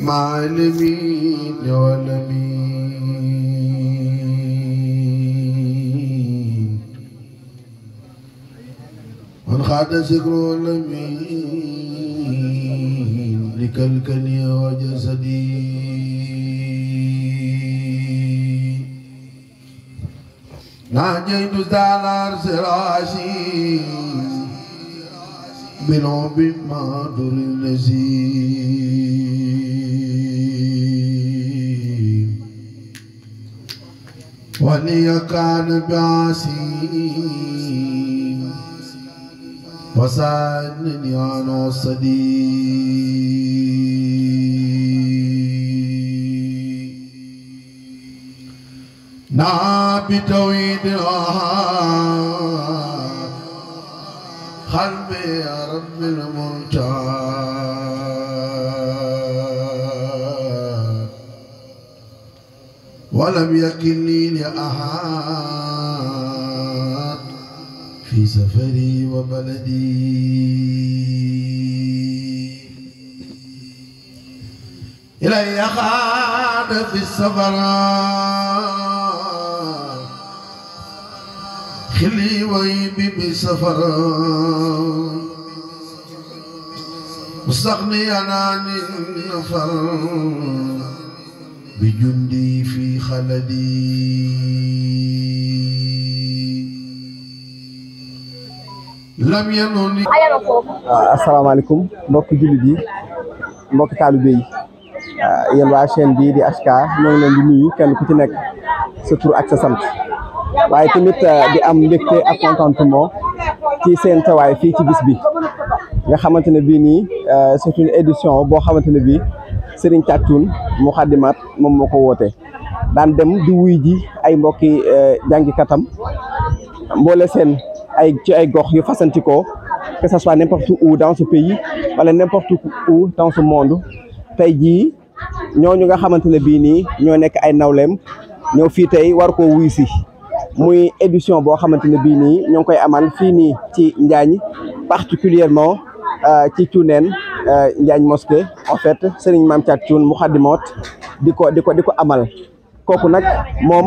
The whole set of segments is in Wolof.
معلمين والمين من خاد ذكر الأمين لكلكني وجسدي ناجيت دالار سراشي بنوب ما در النزيم ولي كان بعاسي وسألني عن وصدي بتوحيد قلبي يا رب المنتهى ولم يكلني لأحد في سفري وبلدي إلي خاد في السفر خلي ويبي بسفر مستغنيا عن النفر بجندي في خلدي لم ينوني. السلام عليكم mbokk jullit yi mbokk taalibe yi yéen waa chaîne bii di HK ñoo ngi leen di nuyu kenn ku ci nekk sa tur ak sa sant waaye tamit di am mbégte ak contentement ci seen tawaay fii ci bis bi nga xamante ne bii nii c'est une édition boo xamante ne bii Serigne Thiat Thioune Moukhaddamate moom moo ko woote daan dem di wuy ji ay mbokki jàngikatam mboole seen ay ci ay gox yu fasantikoo que ça soit n'importe où dans ce pays wala n'importe où dans ce monde tey jii ñooñu nga xamante ne bii nii ñoo nekk ay nawleem ñëw fii tey war koo wuy si muy édition boo xamante ne bii nii ñoo ngi koy amal fii nii ci Njaañ particulièrement ci Thiounène Njaañ mosquée en fait Serigne Mame Thiat Thioune Moukhaddamate di ko amal kooku nag moom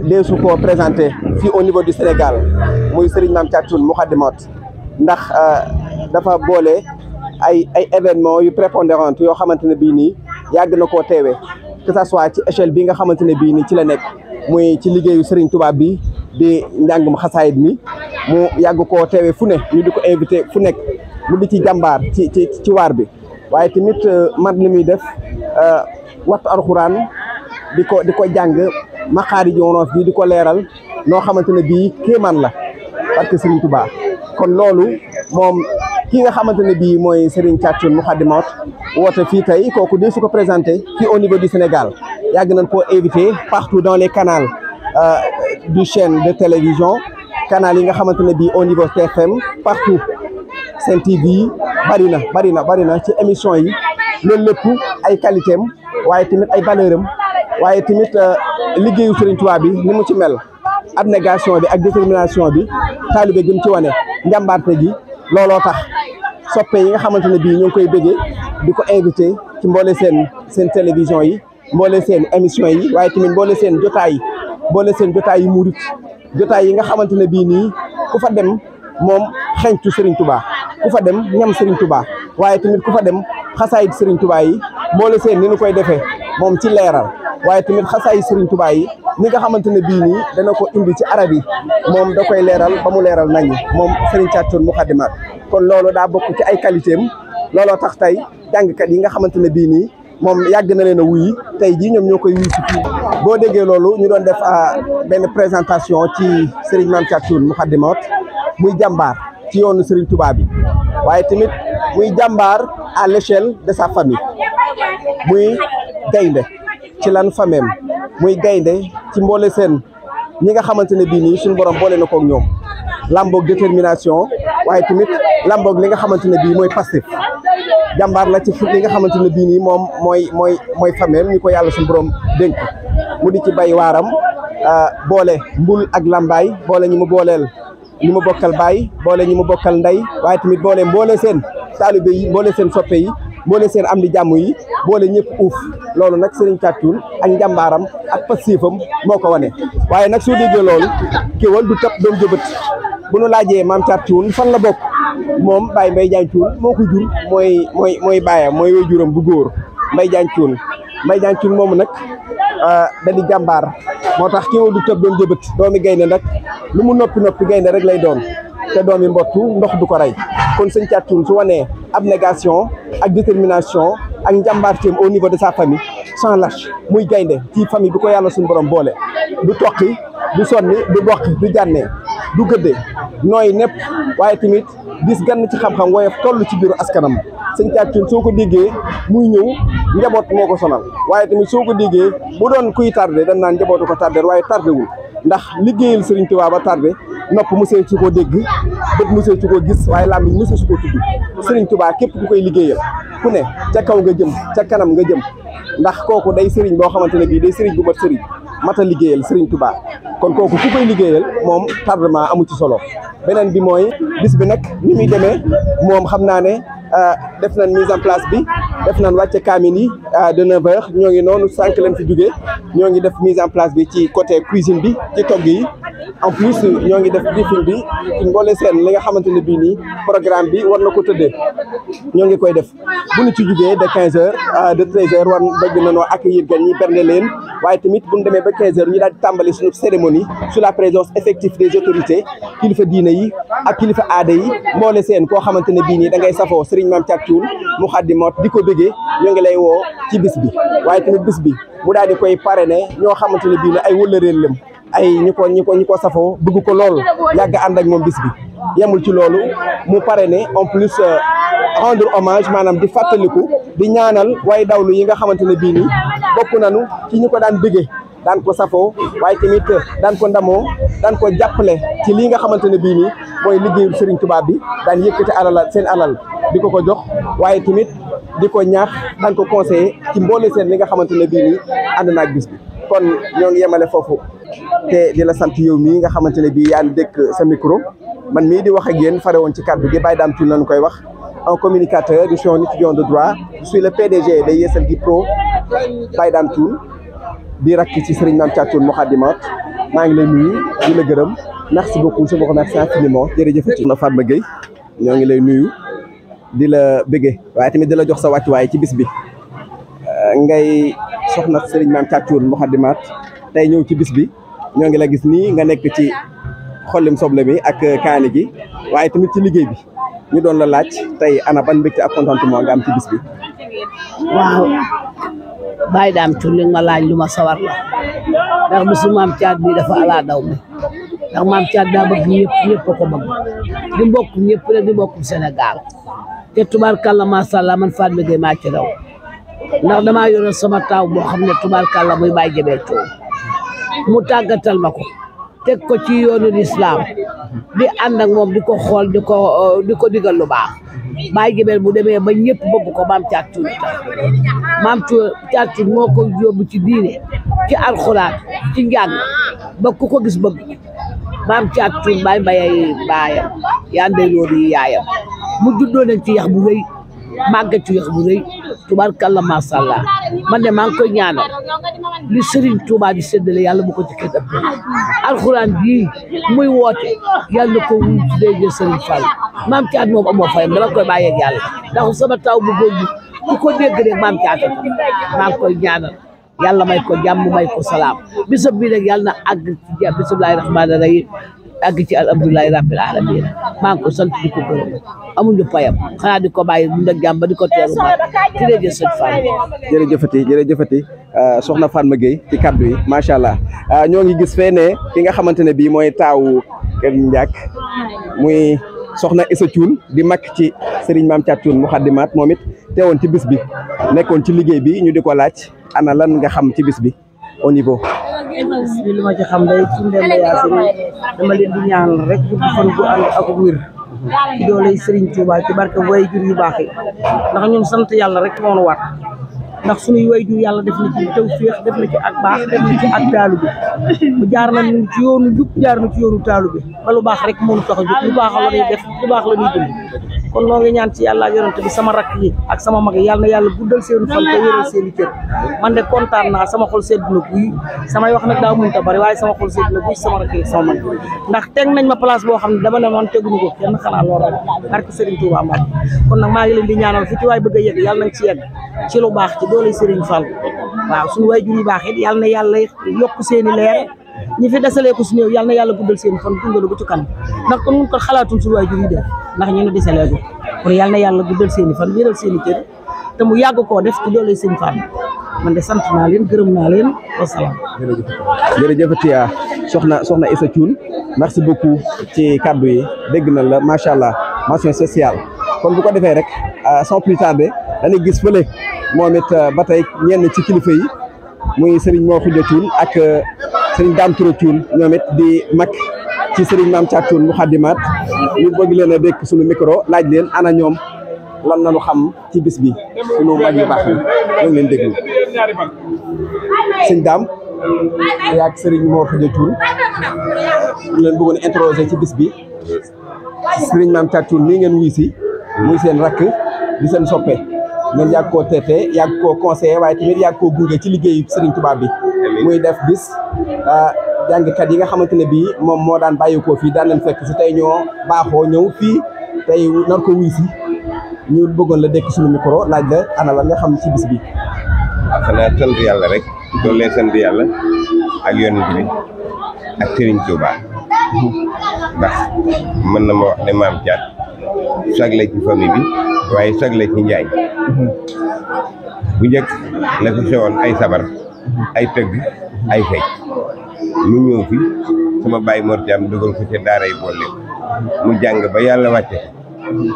deesu ko présenté fii au niveau du Sénégal muy Serigne Mame Thiat Thioune Moukhaddamate ndax dafa boole ay événements yu prépondérants yoo xamante ne bii nii yàgg na koo teewee que ça soit ci échelle bi nga xamante ne bii nii ci la nekk muy ci liggéeyu Serigne Touba bi di njàngum xasaayit mi mu yàgg koo teewee fu ne ñu di ko invité fu nekk mu di ci jàmbaar ci waar bi waaye tamit mat li muy def wattu alxuraan di ko jàng maqaari joonoos bi di ko leeral noo xamante ne bii kéemaan la parce que Serigne Touba kon loolu moom ki nga xamante ne bii mooy Serigne Thiat Thioune Moukhaddamate woote fii tey kooku di su ko présenté fii au niveau du Sénégal yàgg nañ koo invité partout dans les canaux du chaîne de télévision canal yi nga xamante ne bii au niveau TFM partout Sen TV bari na ci émission yi loolu lépp ay qualité am waaye tamit ay valeur am waaye tamit liggéeyu Serigne Touba bi ni mu ci mel abnégation bi ak détermination bi taalibe gi mu ci wane njàmbaarte gi looloo tax soppe yi nga xamante ne bii ñu ngi koy bëggee di ko invité ci mboole seen télévision yi mboole seen émission yi waaye tamit mboole seen jotaay yi murit jotaay yi nga xamante ne bii nii ku fa dem moom xeñtu Serigne Touba ku fa dem ñam Serigne Touba waaye tamit ku fa dem xasaayit Serigne Touba yi mboole seen ni ñu koy defee moom ci leeral waaye tamit xasaayit Serigne Touba yi ni nga xamante ne bii nii dana ko indi ci arab yi moom da koy leeral ba mu leeral nañu moom Serigne Thiat Thioune Moukhaddamate kon loolu daa bokk ci ay qualité am looloo tax tey jàngkat yi nga xamante ne bii nii moom yàgg na leen a wuyi tey jii ñoom ñoo koy wuy si fii boo déggee loolu ñu doon def benn présentation ci Serigne Mame Thiat Thioune Moukhaddamate muy jàmbaar ci yoonu Serigne Touba bi waaye tamit muy jàmbaar à l'échelle de sa famille muy gaynde ci lan fameem muy gaynde ci mboole seen ñi nga xamante ne bii nii suñu borom boole na ko ak ñoom lamboog détermination waaye tamit lamboog li nga xamante ne bii mooy passif jàmbaar la ci li nga xamante ne bii nii moom mooy fameem ñi ko yàlla suñu borom dénk mu di ci bay waaram boole mbul ak lambaay boole ñi mu booleel ñi mu bokkal baay boole ñi mu bokkal ndey waaye tamit boole seen taalibe yi boole seen soppe yi boole seen am di jàmm yi boole ñëpp uuf loolu nag Serigne Thiatou Thioune ak njàmbaaram ak passifam moo ko wane. waaye nag soo déggee loolu kéwal du tëb doom jëbët bu nu laajee maam Thiatou Thioune fan la bokk moom Baye Mbaye Diagne Thioune moo ko jur mooy baayam mooy waajuram bu góor Mbaye Diagne Thioune moomu nag dañuy jàmbaar moo tax kéwal du tëb doom jëbët doomi gaynde nag lu mu noppi gaynde rek lay doon te doomi mbottu ndox du ko rey kon sëñ Thiatou Thioune su wanee abnégation ak détermination ak njàmbaarteem au niveau de sa famille sans lâche muy gaynde ci famille bi ko yàlla suñu borom boole du toqi du sonni du boqi du jànnee du gëdde nooy nepp waaye tamit dis gann ci xam-xam woyof toll ci biiru askanam sëñ Thiatou Thioune soo ko déggee muy ñëw njaboot moo ko sonal waaye tamit soo ko déggee bu doon kuy tardé dañ naan njabootu ko tardé waaye tardé wul ndax liggéeyal Serigne Touba ba tardé nopp mosee ci koo dégg bët mosee ci koo gis waaye làmmiñ mosee ci koo tudd Serigne Touba képp ku koy liggéeyal ku ne ca kaw nga jëm ca kanam nga jëm ndax kooku day Serigne boo xamante ne bii day Serigne bu mat Serigne mata liggéeyal Serigne Touba kon kooku ku koy liggéeyal moom tardement amu ci solo beneen bi mooy bis bi nag ni muy demee moom xam naa ne def nañ mise en place bi def nañ wàcce kaamil yi de 9h ñoo ngi noonu sànq leen fi jógee ñoo ngi def mise en place bi ci côté cuisine bi ci togg yi en plus ñoo ngi def briefing bi ci mboole seen li nga xamante ne bii nii programme bi war na ko tëddee ñoo ngi koy def bu ñu ci jógee de 15h de 13h war bëgg nañoo accueillir gan ñi bernde leen waaye tamit bu ñu demee ba 15h ñu daal di tàmbali suñu cérémonie sous la présence effective des autorités kilifa diine yi ak kilifa aada yi mboole seen koo xamante ne bii nii da ngay safoo Serigne Mame Thiatou Thioune Moukhaddamatoul di ko bëggee ñoo ngi lay woo ci bis bi waaye tamit bis bi mu daal di koy parrainé ñoo xamante ne bii ne ay wëllëreel lëm ay ñi ko safoo bëgg ko lool yàgg ànd ak moom bis bi yemul ci loolu mu parrainé en plus rendre hommage maanaam di fàttaliku di ñaanal waaye dawlu yi nga xamante ne bii nii bokk nañu ci ñi ko daan bëggee daan ko safoo waaye tamit daan ko ndamoo daan ko jàppale ci lii nga xamante ne bii nii mooy liggéeyu Serigne Touba bi daan yëkkati seen alal di ko jox waaye tamit di ko ñaax daan ko conseiller ci mboole seen li nga xamante ne bii nii ànd naag bis bi kon ñoo ngi yemale foofu te di la sant yow mii nga xamante ne bii yaa ngi dëkk sa micro man mii di wax ak yéen fare woon ci kàddu gi Baye Dame Thioune lañu koy wax un communicateur je suis un étudiant de droit je suis le PDG de Yeesal Gi Pro Baye Dame Thioune di rakk ci Serigne Mame Thiatou Thioune Moukhaddamatoul maa ngi lay nuyu di la gërëm merci beaucoup je vous remercie infiniment jërëjëf na Fatma Gueye ñoo ngi lay nuyu di la bëggee waaye tamit di la jox sa wàccuwaay ci bis bi ngay soxna Serigne Mame Thiatou Thioune Moukhaddamatoul tey ñëw ci bis bi ñoo ngi la gis nii nga nekk ci xollim soble mi ak kaani gi waaye tamit ci liggéey bi ñu doon la laaj tey ana ban mbégte ak contentement nga am ci bis bi. waaw Baye Dame Thioune li nga ma laaj lu ma sawar la ndax bisu Mame Thiatou bi dafa ala daw mi ndax Mame Thiatou daa bëgg ñëpp ko bëgg di mbokk ñëpp rek di mbokk Sénégal te tubaarkàlla macha allah man Fatma Gueye maa ci raw ndax damaa yoroon sama taaw boo xam ne tubaarkàlla muy Baye Jabel Thioune mu tàggatal ma ko teg ko ci yoonu lislaam di ànd ak moom di ko xool di ko digal lu baax Baye Jabel bu demee ba ñëpp bëgg ko Mame Thiatou Thioune tax Mame Thiatou Thioune moo ko yóbbu ci diine ci alxuraan ci njàng ba ku ko gis bëgg Mame Thiatou Thioune Baye Mbaye baayam yaa ndey loolu yi yaayam mu juddoo nañ ci yax bu rëy màgg ci yax bu rëy tubaarkàlla macha allah man de maa ngi koy ñaanal li Serigne Touba di séddale yàlla bu ko ci kër ëpp alxuraan bii muy woote yàlla na ko wuñ ci déggee Serigne Fall Mame Thiatou moom amoo fayam dama koy bàyyi ak yàlla ndax sama taw bu góor bi ku ko dégg rek Mame Thiatou maa ngi koy ñaanal yàlla may ko jàmm may ko salaam bisab bi nag yàlla na àgg ci jàmm bismillahi rahmaani rahim àgg ci alhamdulilahi rabbil alamin maa ngi ko sant di ko gërëm amuñu payam xanaa di ko bàyyi bu ndag jàmm ba di ko teeru ma ci léegi sëñ Fall jërëjëfati soxna Fatma Gueye ci kaddu yi macha allah ñoo ngi gis fee ne ki nga xamante ne bii mooy taawu Kër Ndiak muy soxna Issa Thioune di mag ci Serigne Mame Thiatou Thioune Moukhaddamatoul moom it teewoon ci bis bi nekkoon ci liggéey bi ñu di ko laaj ana lan nga xam ci bis bi au niveau. li ma ci xam day ci Ndella Yacine dama leen di ñaanal rek gudd fan gu ànd ak wér ci dooley Serigne Touba ci barke way jur yu baax yi ndax ñun sant yàlla rek moo nu war ndax suñuy wayjur yàlla def na ci tawfeex def na ci ak baax def na ci ak taalu bi mu jaar na ci yoonu jub jaar na ci yoonu taalu bi ba lu baax rek moo ñu tax a jóg lu baax la ñuy def lu baax la ñuy dund kon noo ngi ñaan ci yàlla ak yonent bi sama rakk yi ak sama mag yi yàlla na yàlla guddal seeni fan te wéral seeni cër man de kontaan naa sama xol sedd na guy samay wax nag daa mënut a bari waaye sama xol sedd na guy sama rakk yi sama mag ndax teg nañ ma place boo xam ne dama ne man teguñu ko kenn xanaa loolu rek barke Serigne Touba Mbacke kon nag maa ngi leen di ñaanal fu ci waay bëgg a yegg yàlla nañ ci yegg ci lu baax ci doole Serigne Fall waaw suñu waajur yu baax it yàlla na yàlla yokk seeni leer ñi fi desalee ko su ñëw yàlla na yàlla guddal seen fan gungalu ba ci kanam ndax kon mun ko xalaatul suñu waajur yi def ndax ñu ne desalee ko kon yàlla na yàlla guddal seeni fan wéral seeni cër te mu yàgg koo def ci doole Serigne Fall man de sant naa leen gërëm naa leen wasalaam. jërëjëfati soxna Issa Thioune merci beaucoup ci kaddu yi dégg na la macha allah mention spéciale kon bu ko defee rek sans plus tarder dañuy gis fële moom it ba tey ñenn ci kilifa yi muy Serigne Mor Khoudia Thioune ak Serigne Dame Touré Thioune ñoom it di mag ci Serigne Mame Thiat Thioune Moukhaddamate ñu bëgg leen a dékk suñu micro laaj leen ana ñoom lan lañu xam ci bis bi suñu mag yu baax yi ñoo ngi leen déglu sëñ Dame yaa ak Serigne Mor Khoudia Thioune ñu leen bëggoon a interroger ci bis bi Serigne Mame Thiat Thioune mii ngeen wuy si muy seen rakk di seen soppe ngeen yàgg koo teete yàgg koo conseiller waaye tamit yàgg koo gunge ci liggéeyu Serigne Touba bi muy def bis jàngkat yi nga xamante ne bii moom moo daan bàyyikoo fii daan leen fekk si tey ñoo baaxoo ñëw fii tey nar ko wuy si ñu bëggoon la dekk suñu micro laaj la ana la nga xam ci bis bi. xanaa sant yàlla rek doole sant yàlla ak yonent bi ak Serigne Touba ndax mën na ma wax ne Mame Thiat sag la ci famille bi waaye sag la ci Njaañ bu njëkk la fi xewoon ay sabar ay tëgg ay fecc mu ñëw fi sama baay Mor Thiam dugal ko ca daara yi boole mu jàng ba yàlla wàcce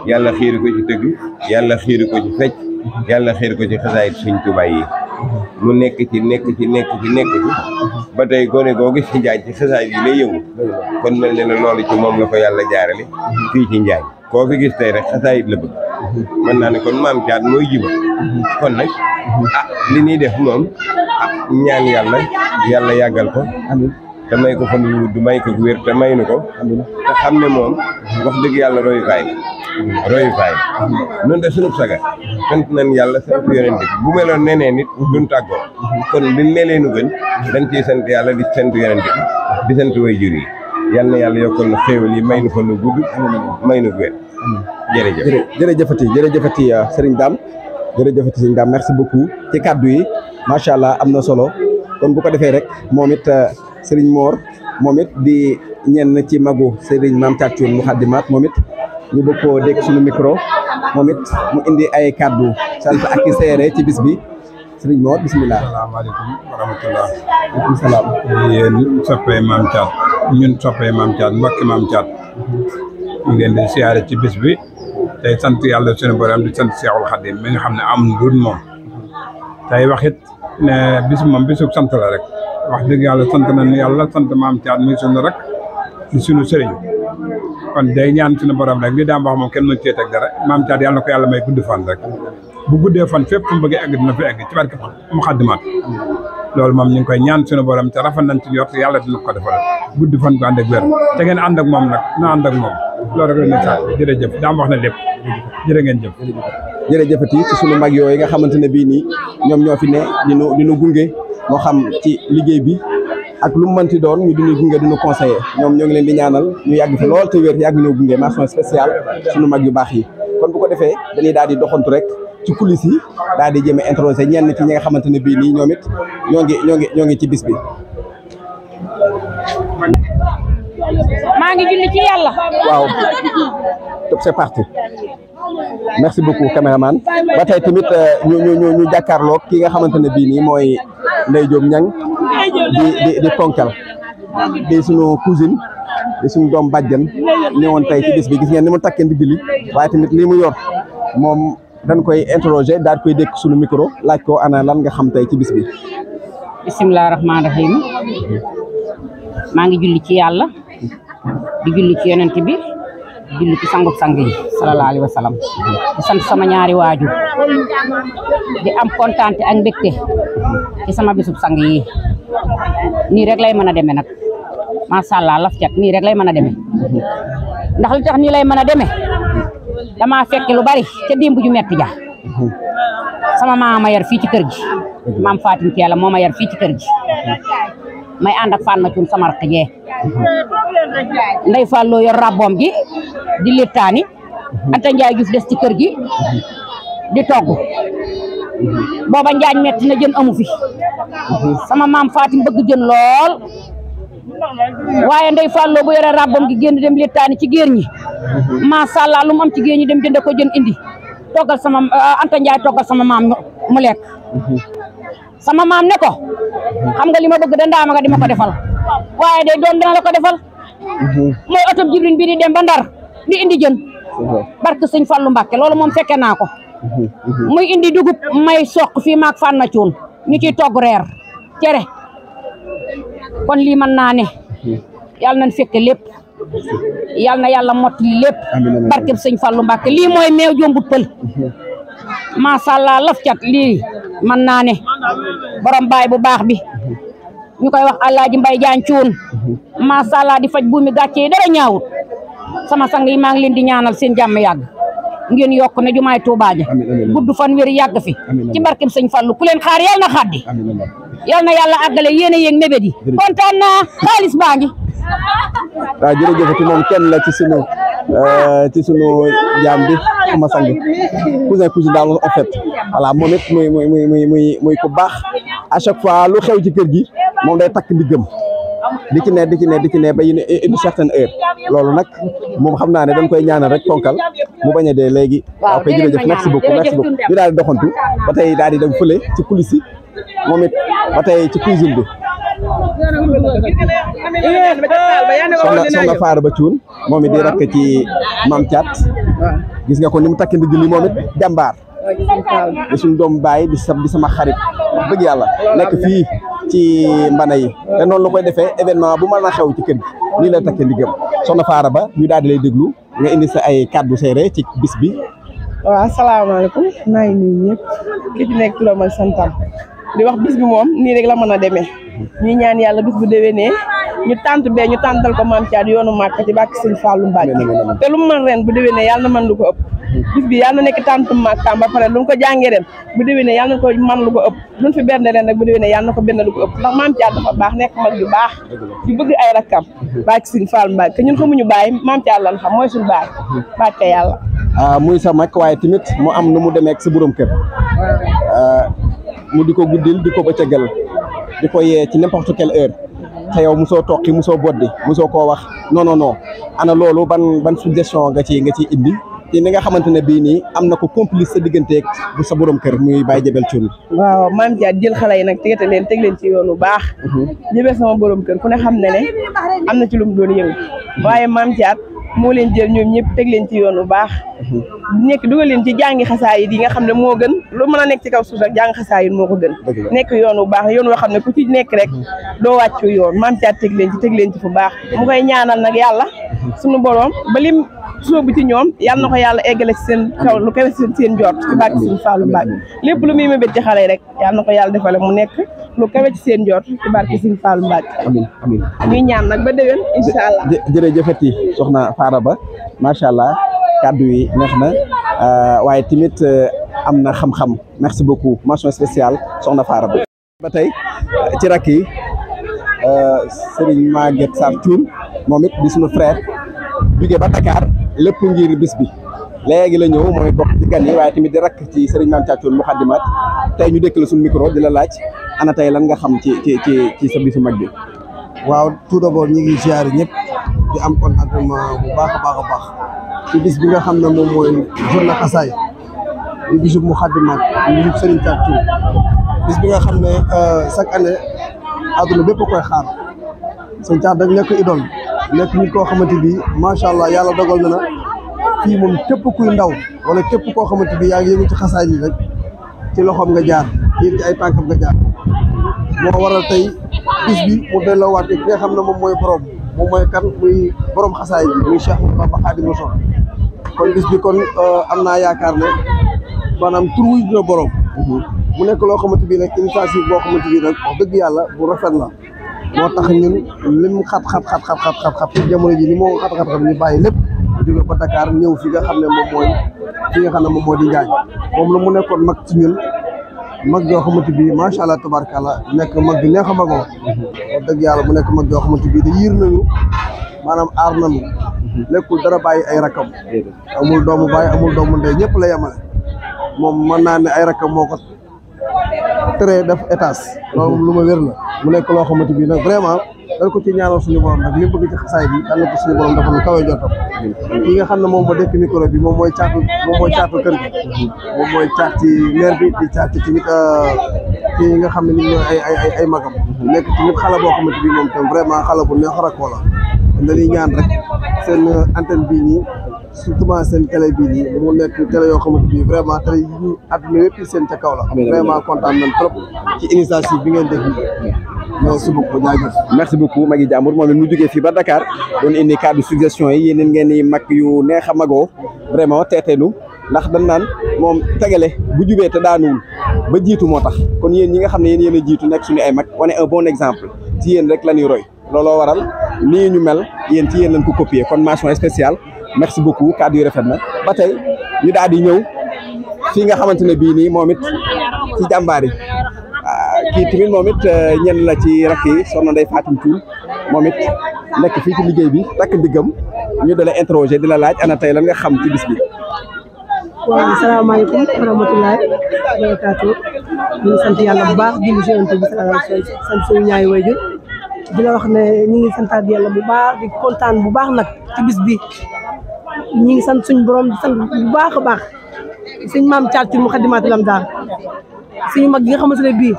yàlla xiiri ko ci tëgg yàlla xiiri ko ci fecc yàlla xiiri ko ci xasaayit Serigne Touba yi mu nekk ci ba tey gone googu ci Njaañ ci xasaayit yi lay yëngu kon mel ne loolu ci moom la ko yàlla jaarale fii ci Njaañ koo fi gis tey rek xasaayit la bëgg mën naa ne kon Mame Thiat mooy jiba kon nag li ñuy def moom ñaan yàlla yàggal ko te may ko fan yu du may ko wér te may nu ko te xam ne moom wax dëgg yàlla royukaay noonu de sunub saga sant nañ yàlla sant yonent bi bu meloon neneen nit duñ tàggoo kon bi melee nu gën dañ ciy sant yàlla di sant yonent bi di sant waajur yi yal na yàlla yokkal na xéewal yi may nu fa nu gudd may nu wér jërëjëfati Serigne Dame jërëjëfati Serigne Dame merci beaucoup ci kaddu yi macha allah am na solo kon bu ko defee rek moom it Serigne Mor moom it di ñenn ci magu Serigne Mame Thiat Thioune Moukhaddamate moom it ñu bëgg koo dégg suñu micro moom it mu indi ay kaddu sant ak i seere ci bis bi Serigne Mor bisimilah. asalaamaaleykum wa rahmatulah. waaleykum salaam. yéen soppee Mame Thiat ñun soppee Mame Thiat mbokki Mame Thiat ñu ngi leen di siyaare ci bis bi tey sant yàlla suñu borom di sant Seexul Xadim mi nga xam ne am lu dul moom tey wax it ne bis moom bisu sant la rek wax dëgg yàlla sant nañu yàlla sant Mame Thiat muy suñu rek di suñu sëriñ kon day ñaan suñu borom rek li daam wax moom kenn mën cee teg dara Mame Thiat yàlla na ko yàlla may gudd fan rek bu guddee fan fépp fu mu bëgg egg dina fi egg ci barke Moukhaddamate loolu moom ñu ngi koy ñaan suñu borom te rafet nañ ci yor yàlla dina ko defal gudd fan ko ànd ak wér te ngeen ànd ak moom nag na ànd ak moom loolu rek la ñuy sax jërëjëf daam wax na lépp jërë ngeen jëf. jërëjëfati ci sunu mag yooyu nga xamante ne bii nii ñoom ñoo fi ne di nu gunge moo xam ci liggéey bi ak lu mu mënti doon ñu dinu gunge dinu conseiller ñoom ñoo ngi leen di ñaanal ñu yàgg fi lool te wér yàgg ñoo gunge mention spéciale sunu mag yu baax yi kon bu ko defee dañuy daal di doxantu rek ci coulisses yi daal di jéem a introsé ñenn ci ñi nga xamante ne bii nii ñoom it ñoo ngi ci bis bi. maa ngi julli ci yàlla. waaw top c'est parti merci beaucoup caméraman ba tey tamit ñu jàkkaarloog ki nga xamante ne bii nii mooy Ndeye Diop Niang di ponkal di suñu cousine di suñu doom bàjjan ñëwoon tey ci bis bi gis ngeen ni mu takkee ndigg li waaye tamit lii mu yor moom dañ koy interroger daal koy dékk suñu micro laaj ko ana lan nga xam tey ci bis bi. bisimilah rahmaani rahim maa ngi julli ci yàlla di julli ci yonent bi di julli ci sangub sang yi sallallahu alayhi wa sallam di sant sama ñaari waajur di am kontaante ak mbégte ci sama bisub sang yi nii rek lay mën a demee nag macha allah laf cat nii rek lay mën a demee ndax li tax nii lay mën a demee dama fekk lu bari ca démb ju metti ja sama maama yar fii ci kër gi maam Fatim Thiela moo ma yar fii ci kër gi may ànd ak Fane Thioune sama rakk jee Ndey Falloo yor rabboom gi di littaani Anta Njaay Juuf des ci kër gi di togg booba njaañ metti na jën amu fi sama maam Fatim bëgg jën lool waaye Ndey Falloo bu yore rabboom gi génn dem littaani ci géer ñi macha allah lu mu am ci géer ñi dem jënd ko jën indi toggal sama Anta Njaay toggal sama maam mu lekk sama maam ne ko xam nga li ma bëgg da ndaama nga di ma ko defal waaye day doon dina la ko defal mooy oto Jibril bi di dem ba Ndar di indi jën barke sëñ Fallu Mbàkke loolu moom fekke naa ko muy indi dugub may soq fii maak Fane Thioune ñu ciy togg reer cere kon lii mën naa ne yàlla nañ fekke lépp yàlla na yàlla mottali lépp barke sëñ Fallu Mbàkke lii mooy meew jombut pël macha allah laf cat lii mën naa ne borom baay bu baax bi ñu koy wax Alaaji Mbay Jaañ Cuun macha allah di faj buumi gàcce yi dara ñaawut sama sang yi maa ngi leen di ñaanal seen jàmm yàgg ngeen yokk ne jumaay Tuubaa ja gudd fan wér yàgg fi ci barkeb sëñ Fallu ku leen xaar yàlla na xaddi yàlla na yàlla àggale yéen a yéeg mébét yi kontaan naa xaalis baa ngi waaw jërëjëf moom kenn la ci sunu jaam bi sama sang cousin daal en fait voilà moom it muy ku baax à chaque fois lu xew ci kër gi moom day takk ndigam di ci ne ba une certaine heure loolu nag moom xam naa ne dañ koy ñaanal rek ponkal mu bañ a dee léegi. waaw koy jërëjëf merci beaucoup ñu daal di doxantu ba tey daal di dem fële ci coulisses yi moom it ba tey ci cuisine bi. soxna Faara Ba Cuun moom it di rakk ci Maam Thiat gis nga ko ni mu takk ndigg li moom it jàmbaar di suñu doom baay di sama xarit wax dëgg yàlla nekk fii ci mbana yi te noonu la koy defee événement bu mën a xew ci kër gi nii la takk ndiggam soxna Faara Ba ñu daal di lay déglu nga indi sa ay kàddu seere ci bis bi. waaw asalaamaaleykum maa ngi nuyu ñëpp ki ci nekk turam ak santam di wax bis bi moom nii rek la mën a demee ñuy ñaan yàlla bis bu déwénee ñu tàntal ko Maam Thiat yoonu Màkka ci bàkk Sëñ Fallu Mbàkke te lu mu mën ren bu déwénee yàlla na mën lu ko ëpp bis bi yàlla na nekk tàntu Màkkaam ba pare lu mu ko jàngee ren bu déwénee yàlla na ko mën lu ko ëpp luñ fi benn ren rek bu déwénee yàlla na ko benn lu ko ëpp ndax Maam Thiat dafa baax nekk mag yu baax di bëgg ay rakkam bàkk Sëñ Fallu Mbàkke te ñun xamuñu baay Maam Thiat lan xam mooy suñu baay bàkke yàlla muy sa mag waaye tamit mu am nu mu demee ak sa borom kër mu di ko guddil di ko bëccëgal di ko yee ci n'importe quelle heure te yow mosoo toqi mosoo boddi mosoo koo wax non ana loolu ban suggestion nga ci indi ci ni nga xamante ne bii nii am na ko complice sa digganteeg bu sa borom kër muy Baye Jabel Cuun waaw Maam Thiat jël xale yi nag teg leen ci yoon bu baax jëbel sama borom kër ku ne xam ne am na ci lu mu doon yëngu waaye Maam Thiat moo leen jël ñoom ñëpp teg leen ci yoon bu baax nekk dugal leen ci jàngi xasaayid yi nga xam ne moo gën lu mën a nekk ci kaw suuf rek jàng xasaayid moo ko gën nekk yoon bu baax yoon woo xam ne ku ci nekk rek doo wàccu yoon Maam Thiat teg leen ci fu baax mu koy ñaanal nag yàlla suñu borom ba lim soobu ci ñoom yàlla na ko yàlla eggale ci seen kaw lu kawe seen jort ci bàkk Sëñ Fallu Mbàkke lépp lu muy mébét ci xale yi rek yàlla na ko yàlla defale mu nekk lu kawe ci seen jort ci barke Sëñ Fallu Mbàkke amiin ñuy ñaan nag ba déwén incha allah jërëjëfati soxna Faara Ba macha allah kàddu yi neex na waaye tamit am na xam-xam merci beaucoup mention spéciale soxna Faara Ba ba tey ci rakk yi Serigne Maguette Sarr Thioune moom it di suñu frère jóge ba Dakar lépp ngir bis bi léegi la ñëw mooy bokk ci gan yi waaye tamit di rakk ci Serigne Maam Thiat Thioune Muxaddimaat tey ñu dëkk la suñu micro di la laaj ana tey lan nga xam ci sa bisu mag bi. waaw tout d'abord ñu ngi ziare ñëpp di am contentement bu baax a baax ci bis bi nga xam ne moom mooy journée xasaay di bisu Muxaddimaat di bisu Serigne Thiat Thioune bis bi nga xam ne chaque année àdduna bépp koy xaar Serigne Thiat dañ nekk idole nekk nit koo xamante bi macha allah yàlla dogal na fii moom képp kuy ndaw wala képp koo xamante bi yaa ngi yëngu ci xasaay yi rek ci loxoom nga jaar yéen ci ay tànkam nga jaar moo waral tey bis bi mu delloowaat ki nga xam ne moom mooy kan muy borom xasaay bi muy Cheikh Bamba Xaadimu Rasuul kon bis bi kon am naa yaakaar ne maanaam tur wuy dina borom mu nekk loo xamante bi nag initiative boo xamante bi nag wax dëgg yàlla bu rafet la moo tax ñun lim xat ci jamono ji li moo xat ñu bàyyi lépp jóge ba Dakar ñëw fi nga xam ne moom mooy fi nga xam ne moom moo di Njaañ moom la mu nekkoon mag ci ñun mag joo xamante bi macha allah tabaarkalla nekk mag bi neex a magoo wax dëgg yàlla mu nekk mag joo xamante bi da yiir nañu maanaam aar nañu lekkul dara bàyyi ay rakam amul doomu bàyyi amul doomu ndey ñëpp la yemale moom mën naa ne ay rakam moo ko tere def étage loolu lu ma wér la mu nekk loo xamante bi nag vraiment dañ ko ci ñaanal suñu borom nag li mu bëgg ci xasaay bi dal na ko suñu borom dafa lu kawe jotam ki nga xam ne moom moo dekk micro bi moom mooy caatu kër gi moom mooy caat ci maire bi di caat ci tamit ki nga xam ne ñu ñooy ay magam nekk tamit xale boo xamante bi moom tam vraiment xale bu neex rakoo la dañuy ñaan rek seen antenne bii nii surtout seen télé bii nii mu nekk télé yoo xamante bi vraiment télé yi ñu àdduna yëpp seen ca kaw la vraiment kontaan nañ trop ci initiative bi ngeen def nii merci beaucoup jaajëf merci beaucoup Magui Diambour moom it mu jógee fii ba Dakar doon indi cadre suggestion yi yéen ngeen ni mag yu neex a magoo vraiment teeteelu ndax dañ naan moom tegale bu jubee te daanuwul ba jiitu moo tax kon yéen ñi nga xam ne yéen a jiitu nekk suñu ay mag wane un bon exemple ci yéen rek la ñuy roy looloo waral nii ñu mel yéen ci yéen lañ ko copier kon mention spéciale merci beaucoup kaddu yi rafet na ba tey ñu daal di ñëw fii nga xamante ne bii nii moom it ci jàmbaar yi kii tamit moom it ñenn la ci rakk yi soxna Ndeye Fatim Thioune moom it nekk fii ci liggéey bi takk ndiggam ñu dala interroger di la laaj ana tey lan nga xam ci bis bi. waaw asalaamaaleykum wa rahmatulah barakaatu ñu ngi sant yàlla bu baax di nuyu bi sant suñu ñaari waajur di la wax ne ñu ngi santaat yàlla bu baax di kontaan bu baax nag ci bis bi ñu ngi sant suñu borom di sant bu baax a baax suñu maam Thiat ci Moukhaddamatoul Amdar suñu mag yi nga xamante ne bii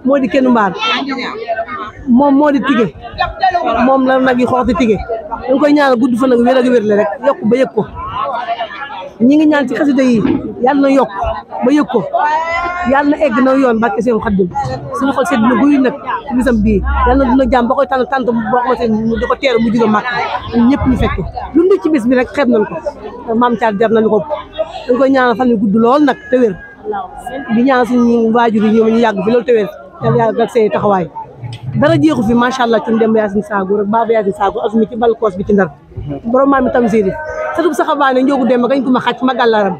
moo di kenn mbaar moom moo di tige moom la nag yi xoox di tige dañ koy ñaanal gudd fa nag wér ak wér le rek yokk ba yëg ko ñi ngi ñaan ci xasida yi yàlla na yokk ba yëg ko yàlla na egg na yoon barke seen Xaadim suñu xol sedd na guy nag ci bisam bii yàlla na dina jàmm ba koy tànn tànt boo xamante ne di ko teeru mu jóge màkk ñëpp ñu fekk lu ndu ci bis bi rek xeeb nañ ko maam Thiat jar nañu ko dañ koy ñaanal fan yu gudd lool nag te wér di ñaan suñu waajur yi ñoom ñu yàgg fi loolu te wér yàlla yàgg ak seen taxawaay dara jeexu fi macha allah cun dem Yacine Sago rek baba Yacine Sago asumi ci balkoos bi ci ndar borom maam mi tam séeri satub saxa baa ne njóogu dem gañ ko ma xàcc ma gàllaram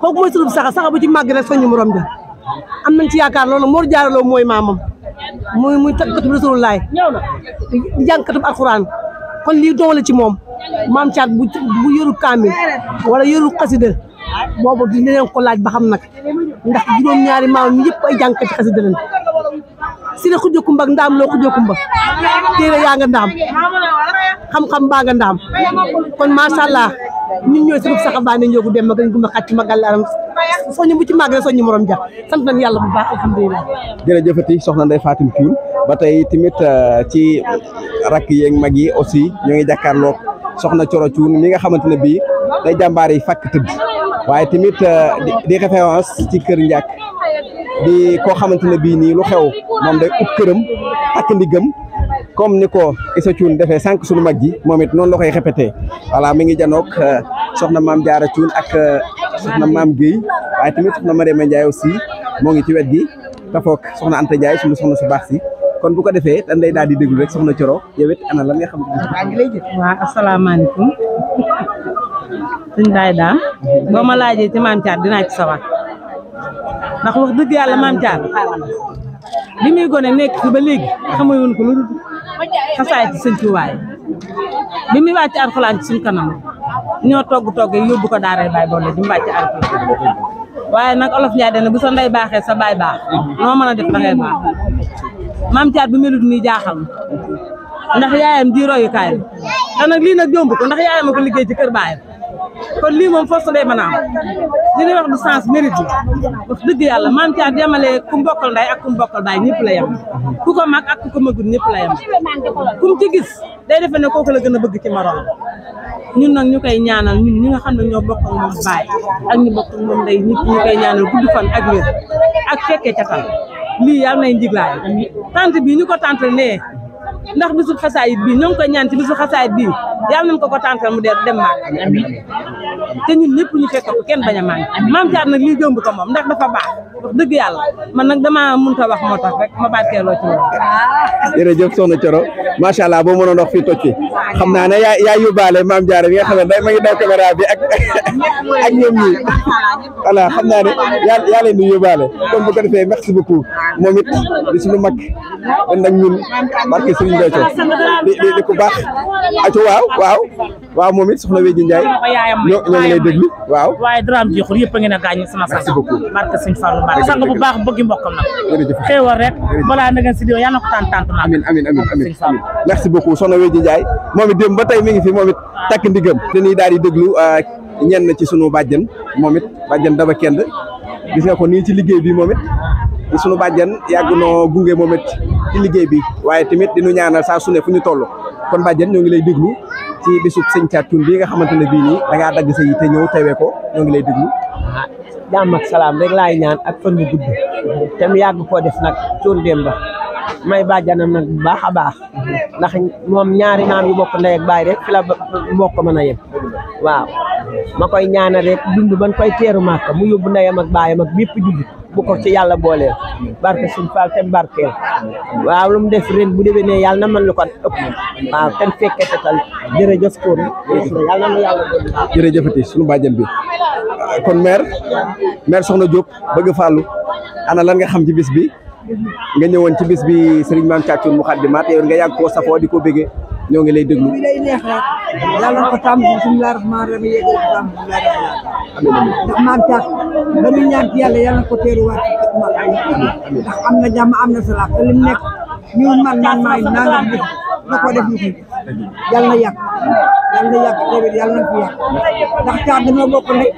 kooku mooy satub saxa bu ci màgg rek soñu morom ja am nañ ci yaakaar loolu moo jaaraloo mooy maamam muy tàggatu Rasulullah di jàngkatu alxuraan kon lii doole ci moom maam Thiat bu yoru kaamil wala yoru xasida boobu di leen ko laaj ba xam nag ndax juróom-ñaari maam yëpp ay jàngkat ci xasida lañ si ne xujjo kumba ak ndaam loo xujjo kumba téere yaa nga ndaam xam-xam baa nga ndaam kon macha allah ñun ñooy suñu saxa baa ne njóogu dem ma gën guma xàcc ma gàllaram soñu bu ci màgg rek soñu morom ja sant nañ yàlla bu baax alhamdulilah jërëjëfati soxna Ndeye Fatim Thioune ba tey tamit ci rakk yeeg mag yi aussi ñoo ngi jàkkaarloog soxna Coro Thioune mi nga xamante ne bii day jàmbaar yi fàkk tëdd waaye tamit di référence ci kër Ndiak di koo xamante ne bii nii lu xew moom day ut këram takk ndigam comme ni ko Issa Thioune defee sànq suñu mag ji moom it noonu la koy répété voilà mi ngi janoog soxna maam Diarra Thioune ak soxna maam Guèye waaye tamit soxna Mariama Ndiaye aussi moo ngi ci wet gi tafoog soxna Anta Ndiaye suñu soxna su baax si kon bu ko defee dañ lay daal di déglu rek soxna Coro yow it ana lan nga xam ne. waaw asalaamaaleykum suñ daay daam boo ma laajee ci maam Thiat dinaa ci sawar ndax wax dëgg yàlla maam Thiat li muy gone nekk fi ba léegi xamuy woon ko lu dul xasaay ci sëñ Tuubaa bi muy wàcc alxuraan ci suñ kanam ñoo togg yóbbu ko daaray baay boole di mu wàcc alxuraan waaye nag olof Njaay dana bu sa ndey baaxee sa baay baax noo mën a def da ngay baax maam Thiat bu melut nii jaaxal ndax yaayam di royukaay la te nag lii nag jomb ko ndax yaayam a ko liggéey ci kër baayam kon lii moom force day mën a am li ñuy wax du sens mérite bi wax dëgg yàlla maam Thiat yemale ku mbokkal nday ak ku mbokkal baay ñëpp la yem ku ko mag ak ku ko magul ñëpp la yem kum ci gis day defe ne kooku la gën a bëgg ci morom ñun nag ñu koy ñaanal ñun ñi nga xam ne ñoo bokk ak moom baay ak ñu bokk ak moom nday ñëpp ñu koy ñaanal gudd fan ak wér ak fekkee ca tal lii yàlla nay njiglaay tant bi ñu ko tant nee ndax bisu xasaayit bii ñoo ngi koy ñaan ci bisu xasaayit bii yàlla nañ ko tàntal mu dee dem màgg te ñun ñëpp ñu fekk ko kenn bañ a màgg Mame Thiat nag lii jomb ko moom ndax dafa baax wax dëgg yàlla man nag dama mënta wax moo tax rek ma barkeeloo ci loolu. jërëjëf soxna Thioro macha allah boo mënoon wax fii toj fi xam naa ne yaa yóbbaale Mame Diarra bi nga xam ne ma ngi daw caméra bi ak ñoom ñii voilà xam naa ne yaa leen di yóbbaale kon bu ko defee merci beaucoup moom it di suñu mag den nag ñun barke Serigne Béthio di ku baax aco waaw moom it soxna Wéji Ndiaye ñoo ngi lay déglu waaw waaye daraam jeexul yëpp a ngeen a gaañ sama sang barke Serigne Fallou Mbacké sang bu baax bëgg mbokkam nag xéewal rek balaa na ngeen si diw yàlla na ko tant na amin merci beaucoup soxna Wéji Ndiaye moom it démb ba tey mi ngi fi moom it takk ndigam te nii daal di déglu ñenn ci sunu bàjjen moom it bàjjen Daba Kend gis nga ko nii ci liggéey bi moom it di sunu bàjjen yàgg noo gunge moom it ci liggéey bi waaye tamit di nu ñaanal saa su ne fu ñu toll kon bàjjen ñoo ngi lay déglu ci bisub sëñ Thiat Thioune bii nga xamante ne bii nii da ngaa dagg sa yi te ñëw teewee ko ñoo ngi lay déglu. jàmm ak salaam rek laay ñaan ak fan yu gudd te mu yàgg koo def nag Thioune Demba may bàjjanam nag bu baax a baax ndax moom ñaari maam yu bokk ndey ak baay rek fi la mbokk mën a yem waaw ma koy ñaanal rek dund ban koy teeru màkk mu yóbbu ndeyam ak baayam ak bépp jullit bu ko ci yàlla booleel barke suñ Fall te barkeel waaw lu mu def ren bu déwénee yàlla na mën lu ko ëpp waaw ten fekke tetal jërëjëf koor yàlla na yàlla doon jërëjëfati suñu bàjjen bi kon maire Soxna Diop bëgg fàllu ana lan nga xam ci bis bi nga ñëwoon ci bis bi Serigne Mame Thiat Thioune Moukhaddamatoul yow nga yàgg koo safoo di ko bëggee ñoo ngi lay déglu. bi day neex rek yàlla na ko tàmm bismillaahi rahmaani rahiim yéegal ko tàmm bismillaahi rahmaani rahiim ndax Mame Thiat ba ñu ñaan ci yàlla yàlla na ko teeruwaat ndax am na jàmm am na salaam te lim nekk ñu man maay nangam def da ko def ñu ko yàlla na yàq tamit yàlla na fi yàq ndax Thiat dañoo bokk ndey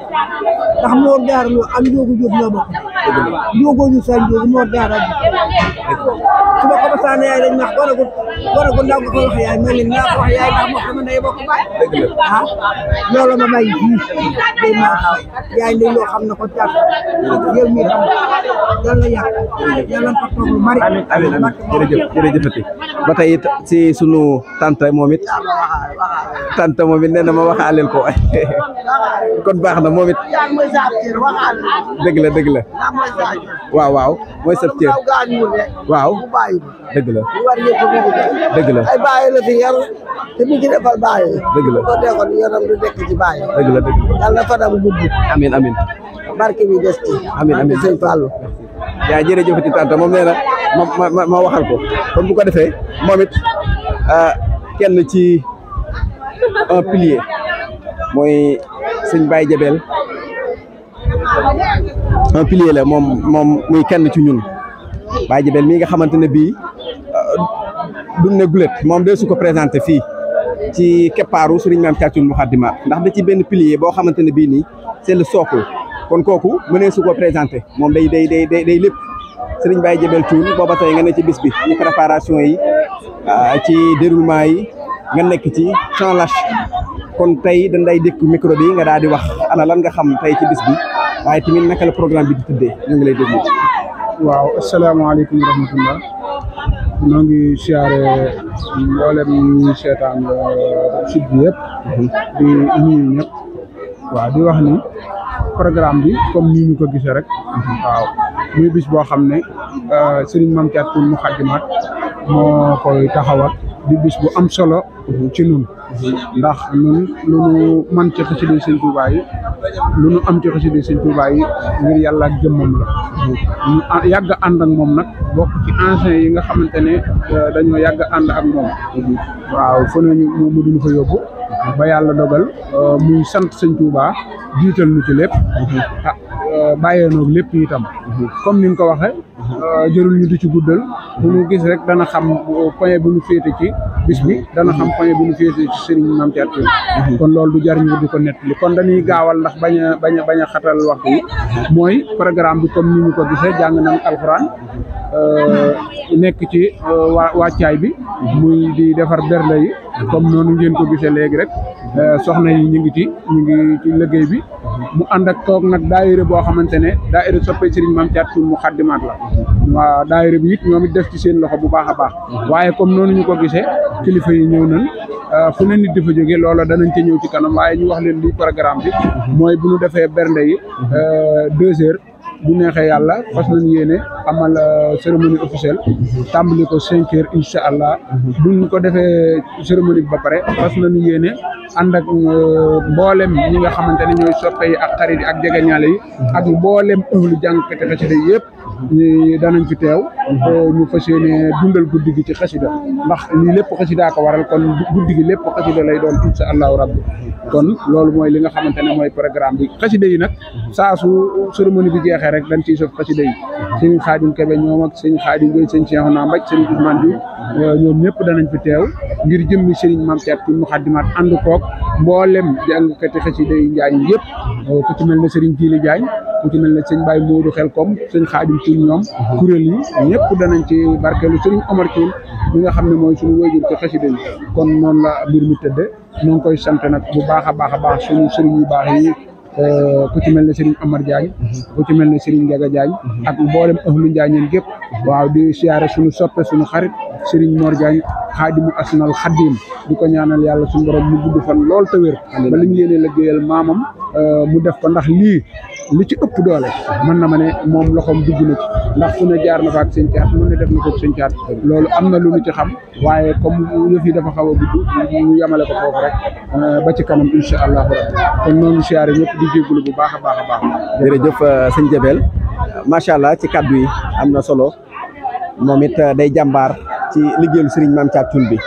ndax Mor Diarra Lo ak Ndiogu Diop ñoo bokk Ndiogu ñu sa Ndiogu Mor Diarra su ma ko basaan yaay dañ wax war a gu ndaw nga ko wax yaay ma leen naa ko wax yaay ndax moo xam ne bokk baay loolu ma bàyyi fii day ma yaay ndey loo xam ne ko Thiat yow mi tam yàlla yàq yàlla ko toog lu bari jërëjëfati ba tey it si sunu tante moom it nee na ma waxaaleel ko kon baax na moom it dëgg la waaw mooy sab cër waaw dëgg la ay bàyyi la fi yar te mi ngi defal bàyyi dëgg la ko defoon yaram du dekk ci bàyyi dëgg la yàlla fanam gudd amin barke bi des ci amin sëñ Fallou yaa jërëjëfati tante moom nee na ma waxal ko kon bu ko defee moom it kenn ci un pilier mooy sëñ Baye Jabel un pilier la moom muy kenn ci ñun Baye Jabel mii nga xamante ne bii du ne gulet moom de su ko présenté fii ci keppaaru Serigne Mame Thiat Thioune Moukhaddamatoul ndax da ci benn pilier boo xamante ne bii nii c'est le socle kon kooku mënee su ko présenté moom day lépp Serigne Baye Jabel Thioune booba tey nga ne ci bis bi ci préparation yi ci déroulement yi nga nekk ci sans lâche kon tey dañ lay dékk micro bi nga daal di wax ana lan nga xam tey ci bis bi waaye tamit naka la programme bi di tuddee ñu ngi lay déglu. waaw asalaamaaleykum wa rahmatullah ñoo ngi siyaare mboolem ñi seetaan site bi yëpp di nuyu ñëpp waaw di wax ni programme bi comme ni ñu ko gisee rek waaw muy bis boo xam ne Serigne Mame Thiat Thioune Moukhaddamatoul moo koy taxawal di bis bu am solo ci nun ndax nun lu nu man ci xasida Sëñ Tuubaa yi lu nu am ci xasida Sëñ Tuubaa yi ngir yàlla ak jëmmam la ñu yàgg ànd ak moom nag bokk ci anciens yi nga xamante ne dañoo yàgg ànd ak moom waaw fu ne ñu mu duñu fa yóbbu ba yàlla dogal muy sant Sëñ Tuubaa jiital nu ci lépp bàyyee noog lépp itam comme ni nga ko waxee jërul ñu di ci guddal bu ñu gis rek dana xam point bu ñu féete ci bis bi dana xam point bu ñu féete ci Serigne Mame Thiat Thioune kon loolu du jar ñu di ko nettali kon dañuy gaawal ndax bañ a xatal waxtu yi mooy programme bi comme ni ñu ko gisee jàng nañ alxuraan nekk ci wàccaay bi muy di defar bernde yi comme noonu ngeen ko gisee léegi rek soxna yi ñu ngi ci liggéey bi mu ànd ak toog nag daayira boo xamante ne daayira soppe Serigne Mame Thiat Thioune Moukhaddamatoul la waaw daayira bi it ñoom it def ci seen loxo bu baax a baax waaye comme noonu ñu ko gisee kilifa yi ñëw nañ fu ne nit di fa jóge loola danañ ci ñëw ci kanam waaye ñu wax leen li programme bi mooy bu ñu defee bernde yi 2 heures bu neexee yàlla fas nañu yéene amal cérémonie officielle tàmbali ko 5 heures incha allah buñ ko defee cérémonie bi ba pare fas nañu yéene ànd ak mboolem ñi nga xamante ne ñooy soppe yi ak xarit yi ak jegeñaale yi ak mboolem ëhlu jàngkati xasida yi yëpp ñi danañ fi teew ñu fas yéene dundal guddi gi ci xasida ndax lii lépp xasida ko waral kon guddi gi lépp xasida lay doon incha allahu rabbi kon loolu mooy li nga xamante ne mooy programme bi xasida yi nag saa su cérémonie bi jeexee rek dañ ciy sof xasida yi sëñ Xaadim Kebe ñoom ak sëñ Xaadim Gueye sëñ Cheikhouna Mbaj sëñ Ousmane Diouf ñoom ñëpp danañ fi teew ngir jëmmi sëriñ Mame Thiat Thioune Moukhaddamatoul ànd koog mboolem jàngkati xasida yi Njaañ yëpp ku ci mel ne sëriñ Jili Jaañ ku ci mel ne sëñ Baye Modou Xelkom sëñ Xaadim Thioune ñoom kuréel yi ñëpp danañ ci barkeelu sëriñ Omar Thioune bi nga xam ne mooy suñu wayjur ci xasida yi kon noonu la mbir mi tëdde ñoo ngi koy sant nag bu baax a baax suñu sëriñ yu baax yi ku ci mel ne Serigne Amar Diagne ku ci mel ne Serigne Ndiaga Diagne ak mboolem ahlu Njaañeen gépp waaw di siyaare suñu soppe suñu xarit Serigne Mor Diagne xaadimu asnal xaddim di ko ñaanal yàlla suñu borom mu gudd fan lool te wér ba li mu yéene liggéeyal maamam mu def ko ndax lii li ci ëpp doole mën na ma ne moom loxoom dugg na ci ndax fu ne jaar na fa ak sëñ Thiat mën na def na ko sëñ Thiat loolu am na lu ñu ci xam waaye comme yëf yi dafa xaw a gudd ñu yemale ko foofu rek ba ci kanam incha allahu rabbi kon noonu siyaare ñëpp di jégalu bu baax a baax. jërëjëf sëñ Jabel macha allah ci kaddu yi am na solo moom it day jàmbaar ci liggéeyu Serigne Mame Thiat Thioune bi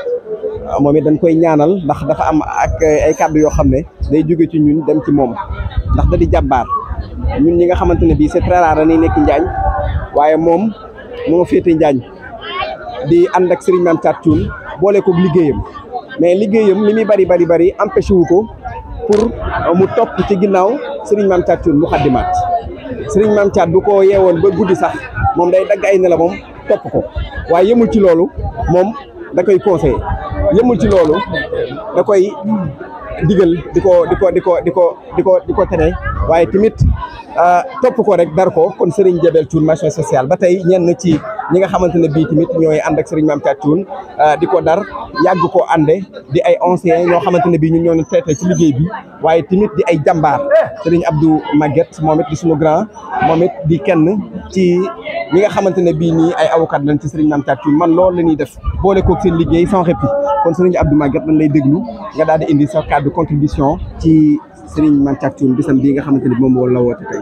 moom it dañ koy ñaanal ndax dafa am ak ay kaddu yoo xam ne day jóge ci ñun dem ci moom ndax da di jàmbaar ñun ñi nga xamante ne bii c'est très rare dañuy nekk Njaañ waaye moom moo féete Njaañ di ànd ak Serigne Mame Thiat Thioune boole ko liggéeyam mais liggéeyam li muy bari empêché wu ko pour mu topp ci ginnaaw Serigne Mame Thiat Thioune Moukhaddamatoul Serigne Mame Thiat bu ko yeewoon ba guddi sax moom day dagg ay nelawam topp ko waaye yemul ci loolu moom da koy conseiller yemul ci loolu da koy digal di ko tere waaye tamit topp ko rek dar ko kon Serigne Jabel Thioune mention spéciale ba tey ñenn ci ñi nga xamante ne bii tamit ñooy ànd ak Serigne Mame Thiat Thioune di ko dar yàgg koo ànde di ay anciens ñoo xamante ne bii ñun ñoo leen traité ci liggéey bi waaye tamit di ay jàmbaar Serigne Abdou Maguette moom it di suñu grand moom it di kenn ci ñi nga xamante ne bii nii ay avocat lañ ci Serigne Mame Thiat Thioune man loolu la ñuy def boole koog seen liggéey sans répit kon Serigne Abdou Maguette dañ lay déglu nga daal di indi sa cadre contribution ci Serigne Mame Thiat Thioune bisam bii nga xamante ne moom la woote tey.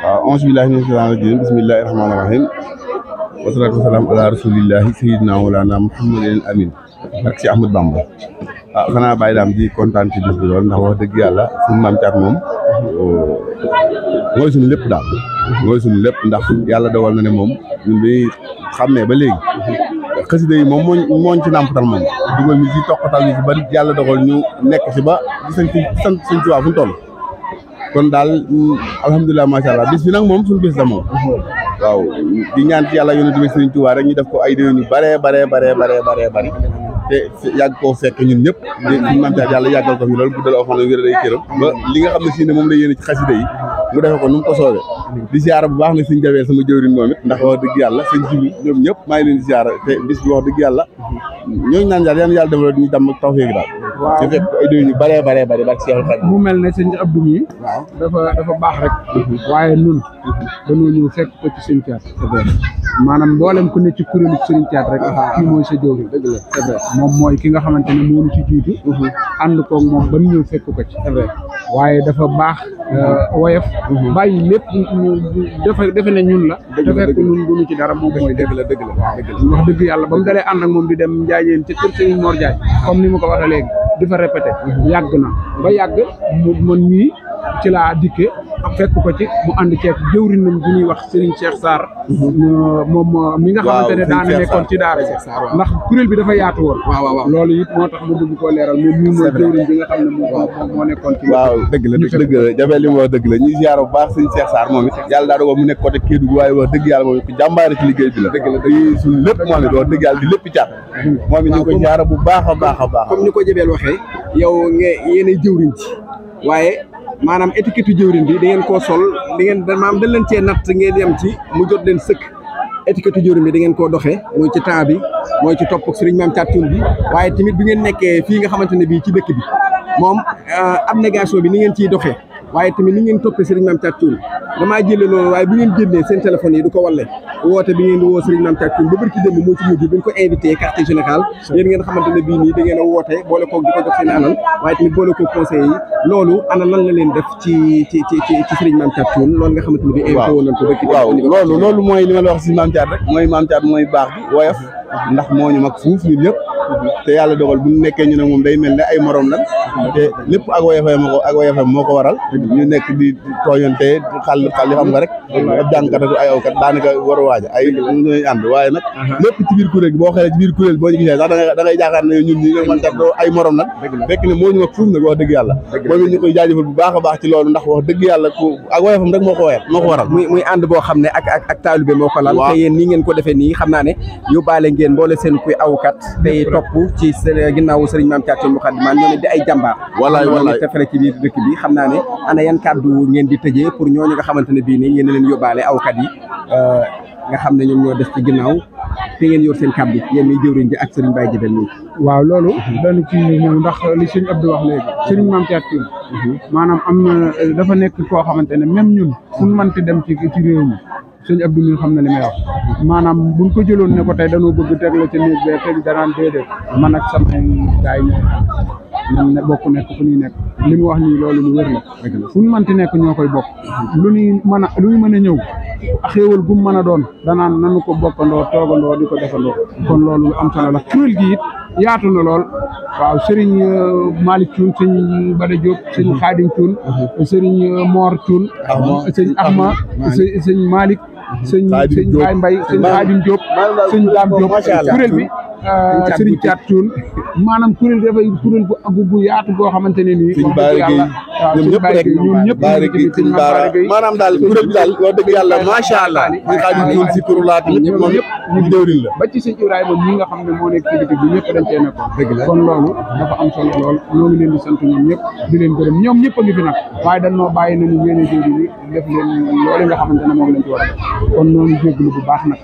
waaw auzu billaahi mina shaytaani rajiim bismillaahi rahmaani rahiim wasalaatu wasalaam ala rasulillahi sayyidina mawlana muhammadin amin ak si Ahmad Bamba xanaa bàyyi daam di kontaan ci bis bi lool ndax wax dëgg yàlla suñu Mame Thiat moom mooy suñu lépp daal mooy suñu lépp ndax yàlla dogal na ne moom ñun day xàmmee ba léegi xasida yi moom mooñ ci nàmpatal moom dugal ñu ci toqatal ñu ci bari yàlla dogal ñu nekk ci ba di sant suñ Tuubaa fu ñu toll kon daal alhamdulilah macha allah bis bi nag moom suñu bis la moom waaw di ñaan ci yàlla yonent bi Sëriñ Tuubaa rek ñu def ko ay déwén yu bare bari te yàgg koo fekk ñun ñëpp di suñu Mame Thiat yàlla yàggal ko fi loolu guddal aw fan wér day cëram ba li nga xam ne si ne moom la yéene ci xasida yi mu defe ko nu mu ko soobee di ziara bu baax nag suñ Jabel sama jëwriñ moom it ndax wax dëgg yàlla sëñ jibi ñoom ñëpp maa ngi leen di ziara te bis bi wax dëgg yàlla ñooñu naan daal yàlla defal ñu dem ak tawfeex daal te fekk ay déwén yu bare bari bak Seexul Xadiim mu mel ne sëñ Abdou mi dafa baax rek waaye nun dañoo ñëw fekk ko ci sëñ Thiat maanaam mboolem ku ne ci kuréelu sëñ Thiat rek kii mooy sa jëwriñ dëgg la c'est vrai moom mooy ki nga xamante ne moo ñu ci jiitu ànd koog moom ba ñu ñëw fekk ko ci waaye dafa baax woyof bàyyi lépp defe ne ñun la te fekk ñun duñu ci dara moom mooy dëgg la wax dëgg yàlla ba mu dalee ànd ak moom di dem Njaayeen ci kër Serigne Mor Diagne comme ni ma ko waxee léegi di fa répété yàgg na ba yàgg man mii ci laa dikke fekk ko ci mu ànd ceeb jëwriñ nañ bu ñuy wax Serigne Cheikh Sarr moom mi nga xamante ne daana nekkoon ci daara ndax kuréel bi dafa yaatu woon waaw loolu it moo tax mu bëgg koo leeral mais mii mooy jëwriñ bi nga xam ne moo nekkoon ci waaw dëgg la Jabel li mu wax dëgg la ñuy ziar bu baax Serigne Cheikh Sarr moom it yàlla daa dogal mu nekk côté Kédougou waaye wax dëgg yàlla moom it ku jàmbaare ci liggéey bi la dëgg la suñu lépp moom it wax dëgg yàlla di lépp Thiat moom it ñu ko ziar bu baax a baax comme ni ko Jabel waxee yow yéenay jëwriñ ci waaye maanaam étiquette jëwriñ bi da ngeen koo sol da ngeen maanaam dañ leen cee natt ngeen yem ci mu jot leen sëkk étiquette jëwriñ bi da ngeen koo doxee muy ci temps bi mooy ci topp Serigne Mame Thiat Thioune bi waaye tamit bi ngeen nekkee fii nga xamante ne bii ci dëkk bi moom abnégation bi ni ngeen ciy doxee waaye tamit ni ngeen toppee Serigne Mame Thiat Thioune damaa jëlee loolu waaye bi ngeen génnee seen téléphone yi du ko walle woote bi ngeen di woo Serigne Mame Thiat Thioune ba barki démb moo ci mujj bi ñu ko invité quartier général yéen ngeen xamante ne bii nii da ngeen a woote boole koog di ko jox seen alal waaye tamit boole koog conseil yi loolu ana lan la leen def ci Serigne Mame Thiat Thioune loolu nga xamante ne bii invité woon nañ ko barki waaw loolu mooy li ma la wax si Mame Thiat rek mooy Mame Thiat mooy baax bi woyof ndax moo ñu mag fuuf ñun ñëpp te yàlla dogal bu ñu nekkee ñu ne moom day mel ne ay morom nag te lépp ak woyofam moo ko waral ñu nekk di tooñante xal li xam nga rek ab jàngkat ak ay awkat daanaka war a waaja ay ñooy ànd waaye nag lépp ci biir kuréel gi boo xoolee ci biir kuréel boo ñu gisee sax da ngay jaakaar ne ñun ñi nga man kat ay morom nag fekk ne moo ñu mag fuuf nag wax dëgg yàlla moom it ñu koy jaajëfal bu baax a baax ci loolu ndax wax dëgg yàlla ku ak woyofam rek moo ko waral muy ànd boo xam ne ak taalibe moo ko lal te yéen nii ngeen ko defee nii xam naa ne yóbbaale ngeen boole seen kuy awkat tey topp ci ginnaawu Serigne Mame Thiat Thioune Moukhaddamane ñoo ne di ay jàmbaar wallaay te fere ci biir dëkk bi xam naa ne ana yan kàddu ngeen di tëjee pour ñooñu nga xamante ne bii nii yéen a leen yóbbaale awkat yi nga xam ne ñoom ñoo des ci ginnaaw te ngeen yor seen kàddu yéen muy jëwriñ ji ak Serigne Baye Jabel nii waaw loolu dañu ci ñëw ndax li sëñ Abdou wax léegi Serigne Mame Thiat Thioune maanaam am na dafa nekk koo xamante ne même ñun fu ñu mënti dem ci réew mi sëñ Abdou mi xam na li may wax maanaam buñ ko jëloon ne ko tey dañoo bëgg teg la ca néeg bee teg danaan déedéet man ak samay gaay yi ñun ne bokk nekk fu ñuy nekk li mu wax nii loolu lu wér la fu ñu mënti nekk ñoo koy bokk lu ñu mën a ñëw xéewal gu mu mën a doon danaan nanu ko bokkandoo toogandoo di ko defandoo kon loolu lu am solo la kuréel gi it yaatu na lool waaw Serigne Malick Thioune sëñ Bada Diop sëñ Khadim Thioune Serigne Mor Thioune sëñ Ahma sëñ Malick sëñ Baye Mbaye sëñ Khadim Diop sëñ Dame Diop kuréel bi Serigne Thiat Thioune maanaam kuréel dafay kuréel bu yaatu boo xamante ne nii sëñ Baara Gueye ñoom ñëpp rek sëñ Baara maanaam daal kuréel bi daal wax dëgg yàlla macha allah ñu Khadim Thioune si turu laa tamit moom ñëpp ñu déwrin la ba ci sëñ Ibrahima ñi nga xam ne moo nekk ci dëkk bi ñëpp dañ cee nekkoon kon loolu dafa am solo lool ñoo ngi leen di sant ñoom ñëpp di leen gërëm ñoom ñëpp a ngi fi nag waaye dañ noo bàyyi nañu yéene jëwri ni def leen loolu nga xamante ne moom lañ ci war a def kon noonu jégalu bu baax nag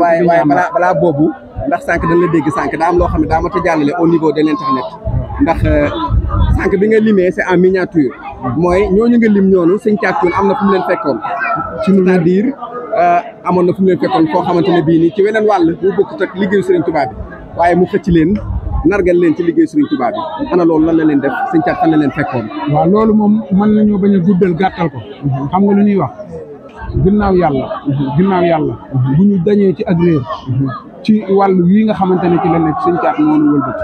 waaye balaa boobu ndax sànq dañ la dégg sànq daa am loo xam ne daa ma ta jàllale au niveau de l'internet ndax sànq bi nga limee c'est en miniature mooy ñooñu nga lim ñoonu sëñ Thiat Thioune am na fu mu leen fekkoon c'est-à-dire amoon na fu mu leen fekkoon foo xamante ne bii nii ci weneen wàll bu bokkut ak liggéeyu Serigne Touba bi waaye mu xëcc leen nargal leen ci liggéeyu Serigne Touba bi ana loolu lan la leen def sëñ Thiat fan la leen fekkoon waaw loolu moom mën nañoo bañ a guddal gàttal ko xam nga lu ñuy wax ginnaaw yàlla bu ñu dañee ci ak réer ci wàllu yi nga xamante ne ci la nekk sëñ Thiat moo ñu wëlbati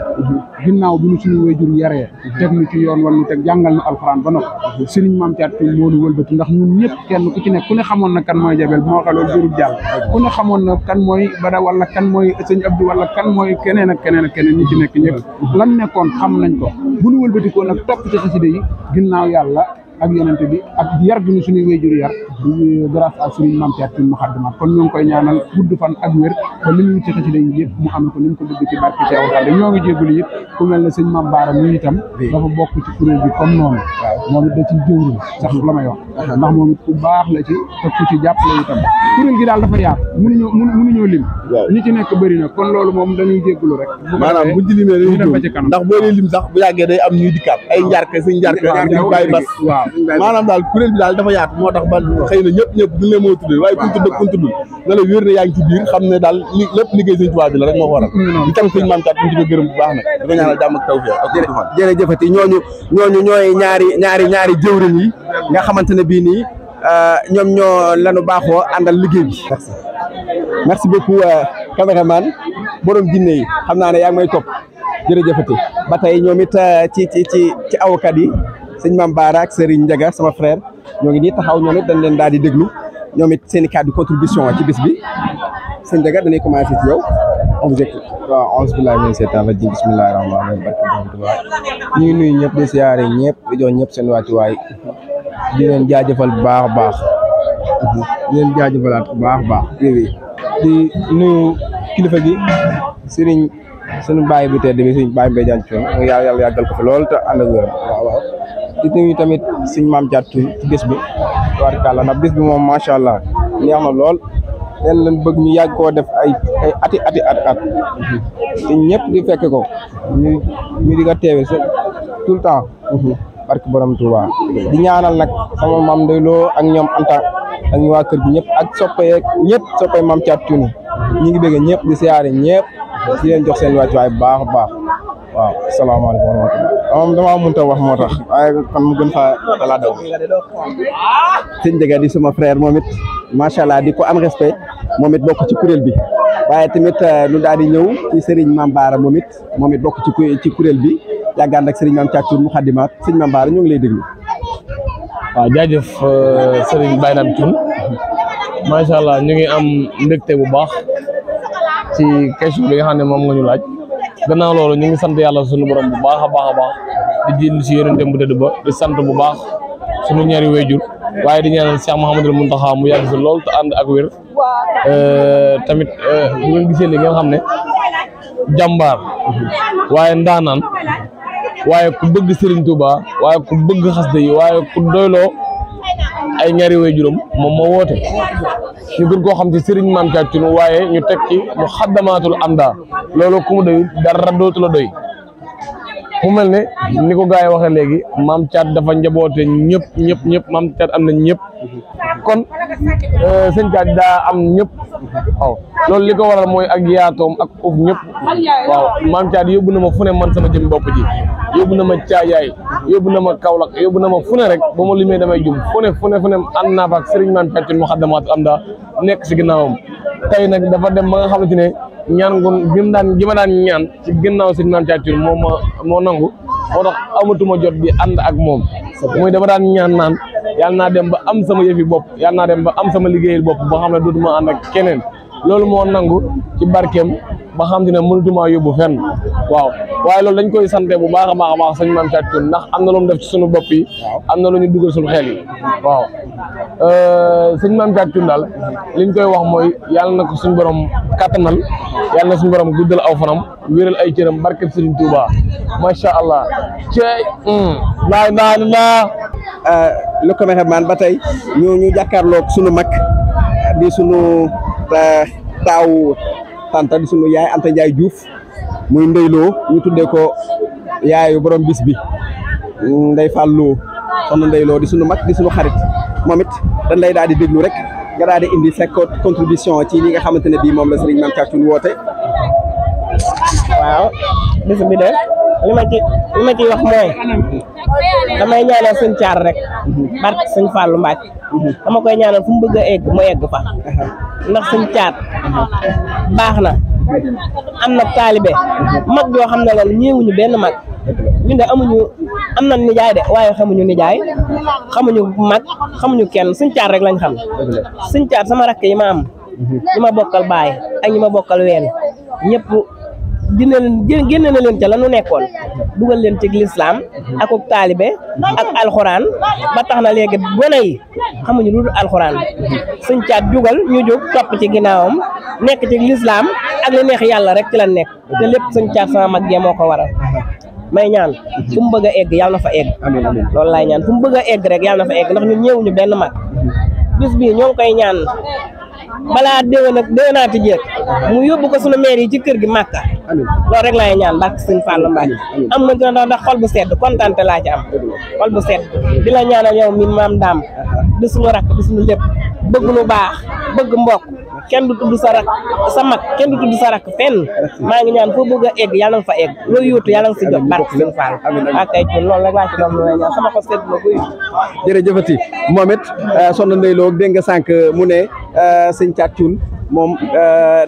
ginnaaw bi ñu suñu wayjur yaree teg ñu ci yoon wala ñu teg jàngal ñu alxuraan ba noppi Serigne Mame Thiat Thioune moo ñu wëlbati ndax ñun ñëpp kenn ku ci nekk ku ne xamoon na kan mooy Jabel moo xam loolu jërul jàll ku ne xamoon na kan mooy Bada wala kan mooy sëñ Abdou wala kan mooy keneen ak keneen ñi ci nekk ñëpp lan nekkoon xam nañ ko bu ñu wëlbatikoo nag topp ci xasida yi ginnaaw yàlla ak yonente bi ak yar bi ñu suñuy wayjur yar grâce à Serigne Mame Thiat Thioune Moukhaddamane kon ñoo ngi koy ñaanal gudd fan ak wér ba li ñu ci xasida yi yëpp mu am ko ni mu ko bëgg ci barke ci awtal ñoo ngi jégalu yëpp ku mel ne sëñ Mame Bara mi itam dafa bokk ci kuréel bi comme noonu moom it da ci jëwriñ sax la may wax ndax moom it ku baax la ci te ku ci jàppale itam kuréel gi daal dafa yaatu mënuñoo lim ñi ci nekk bëri na kon loolu moom dañuy jégalu rek maanaam buñ ci limee dañuy jóg ndax boo dee lim sax bu yàggee day am ñuy dikkaat ay njarke sëñ njarke ñu bàyyi bas maanaam daal kuréel bi daal dafa yaatu moo tax ba xëy na ñëpp duñ leen moo tuddee waaye kuñ tuddul na la wér ne yaa ngi ci biir xam ne daal lépp liggéey sëñ Tuubaa bi la rek moo ko waral di tam sëñ Mame Thiat di ko gërëm bu baax nag di ko ñaanal jàmm ak tawfeex ak jërëjëfati ñooñu ñooy ñaari jëwriñ yi nga xamante ne bii nii ñoom ñoo lañu baaxoo àndal liggéey bi merci beaucoup caméraman borom jinne yi xam naa ne yaa ngi may topp jërëjëfati ba tey ñoom it ci awkat yi sëñ Mame Bara ak Serigne Ndiaga sama frère ñoo ngi nii taxaw ñoom it dañ leen daal di déglu ñoom it seen i kàddu contribution ci bis bi sëñ Ndiaga dañuy commencé ci yow on vous écoute. waaw auzu billaahi mina seytaani rajiim bismillaahi rahmaani rahiim barke Borom Tuubaa ñu ngi nuyu ñëpp di siyaare ñëpp di jox ñëpp seen wàccuwaay di leen jaajëfal bu baax a baax di leen jaajëfalaat bu baax a baax di nuyu kilifa gi Serigne sunu baay bu tedd bi Serigne Baye Mbaye Diagne Thioune yàlla yàggal ko fi lool te ànd ak wéram waaw di nuyu tamit Serigne Mame Thiat Thioune ci bés bi tubaarkàlla ndax bés bi moom macha allah neex na lool yàlla lañ bëgg ñu yàgg koo def ay ati te ñëpp di fekk ko ñu di ko teewe tout le temps barke borom Touba di ñaanal nag sama maam Ndeye Lo ak ñoom Anta ak ñu waa kër gi ñëpp ak soppe ñëpp soppe Mame Thiat Thioune ñi ngi bëgg ñëpp di siyaare ñëpp di leen jox seen wàccuwaay bu baax a baax waaw asalaamaaleykum wa rahmatulah moom damaa mënut a wax moo tax waaye kon mu gën faa dalaa daw sëñ Ndiaga di sama frère moom it macha allah di ko am respect moom it bokk ci kuréel bi waaye tamit nu daal di ñëw ci Serigne Mame Bara moom it bokk ci kuréel bi yàggaan ak Serigne Mame Thiat Thioune Moukhaddamatoul Sëñ Mame Bara ñu ngi lay déglu. waaw jaajëf Serigne Baye Dame Thioune macha allah ñu ngi am mbégte bu baax ci question bi nga xam ne moom nga ñu laaj gannaaw loolu ñu ngi sant yàlla suñu borom bu baax a baax di jël si yonentam bu tëdd ba di sant bu baax suñu ñaari wayjur waaye di ñaanal Cheikh Mouhamadul Mountakha mu yàgg fi lool te ànd ak wér tamit bu ngeen gisee li ngeen xam ne jàmbaar waaye ndaanaan waaye ku bëgg Serigne Touba waaye ku bëgg xasida yi waaye ku doyloo ay ñaari wayjuram moom moo woote ñu gën koo xam ci Serigne Mame Thiat Thioune waaye ñu teg ci Moukhaddamatoul Amda loolu ku mu doy dara dootu la doy mu mel ne ni ko gars yi waxee léegi Mame Thiat dafa njaboote ñëpp Mame Thiat am na ñëpp kon sëñ Thiat daa am ñëpp waaw loolu li ko waral mooy ak yaatoom ak uf ñëpp waaw Mame Thiat yóbbu na ma fu ne man sama jëm bopp ji yóbbu na ma Caajaay yóbbu na ma Kaolack yóbbu na ma fu ne rek ba ma limee damay jum fu ne ànd naa fa ak Serigne Mame Thiat Thioune Moukhaddamatoul Amda nekk si ginnaawam tey nag dafa dem ba nga xamante ne ñaan gun gi ma daan ñaan ci ginnaaw Serigne Mame Thiat Thioune moo nangu moo tax amatuma jot di ànd ak moom muy dama daan ñaan naan yàlla naa dem ba am sama yëfi bopp yàlla naa dem ba am sama liggéeyal bopp ba xam ne dootuma ànd ak keneen loolu moo nangu ci barkeem ba xam ne mënutuma yóbbu fenn waaw waaye loolu dañ koy sante bu baax a baax sëñ Mame Thiat Thioune ndax am na lu mu def ci suñu bopp yi am na lu ñu dugal suñu xel yi waaw sëñ Mame Thiat Thioune daal liñ koy wax mooy yàlla na ko suñu borom kattanal yàlla na suñu borom guddal aw fanam wéral ay cëram barkeb Serigne Touba macha allah cey le caméraman ba tey ñu jàkkaarloog suñu mag di suñu taaw tanta di sunu yaay Anta Ndiaye Diouf muy Ndeye Lo ñu tuddee ko yaayu borom bis bi Ndeye Fall Lo soxna Ndeye Lo di sunu mag di sunu xarit moom it dañ lay daal di déglu rek nga daal di indi sa contribution ci li nga xamante ne bii moom la Serigne Mame Thiat Thioune woote. waaw bis bi de li ma ciy wax mooy damay ñaanal sëñ Thiat rek barke sëñ Fallou Mbacke dama koy ñaanal fu mu bëgg a egg mu egg fa ndax sëñ Thiat baax na am na taalibe mag yoo xam ne leen ñeewuñu benn mag ñun de am na nijaay de waaye xamuñu nijaay xamuñu mag xamuñu kenn sëñ Thiat rek lañ xam sëñ Thiat sama rakk yi ma am ñi ma bokkal baay ak ñi ma bokkal ween ñëpp génne na leen ca la nu nekkoon dugal leen ci lislaam ak taalibe ak alxuraan ba tax na léegi gone yi xamuñu lu dul alxuraan sëñ Thiat jugal ñu jóg topp ci ginnaawam nekk ci lislaam ak li neex yàlla rek ci la nekk te lépp sëñ Thiat sama mag jee moo ko waral may ñaan fu mu bëgg a egg yàlla na fa egg loolu laay ñaan fu mu bëgg a egg rek yàlla na fa egg ndax ñun ñëwuñu benn mag bis bii ñoo ngi koy ñaan balaa déwénaati jéeg mu yóbbu ko sunu maire yi ci kër gi Màkka loolu rek laay ñaan barke sëñ Fallou Mbacke am na dina ndax xol bu sedd kontaan te laa ci am xol bu sedd di la ñaanal yow mi Mame Dame di suñu rakk di suñu lépp bëgg lu baax bëgg mbokk kenn du tudd sa rakk sa mag kenn du tudd sa rakk fenn maa ngi ñaan foo bëgg a egg yàlla nga fa egg loo yóotu yàlla nga si jot barke sëñ Fall ak ay ci loolu rek laa ci doon lu lay ñaan sama xol sedd na guy jërëjëfati moom it soxna Ndeye Lo dégg nga sànq mu ne sëñ Thiat Thioune moom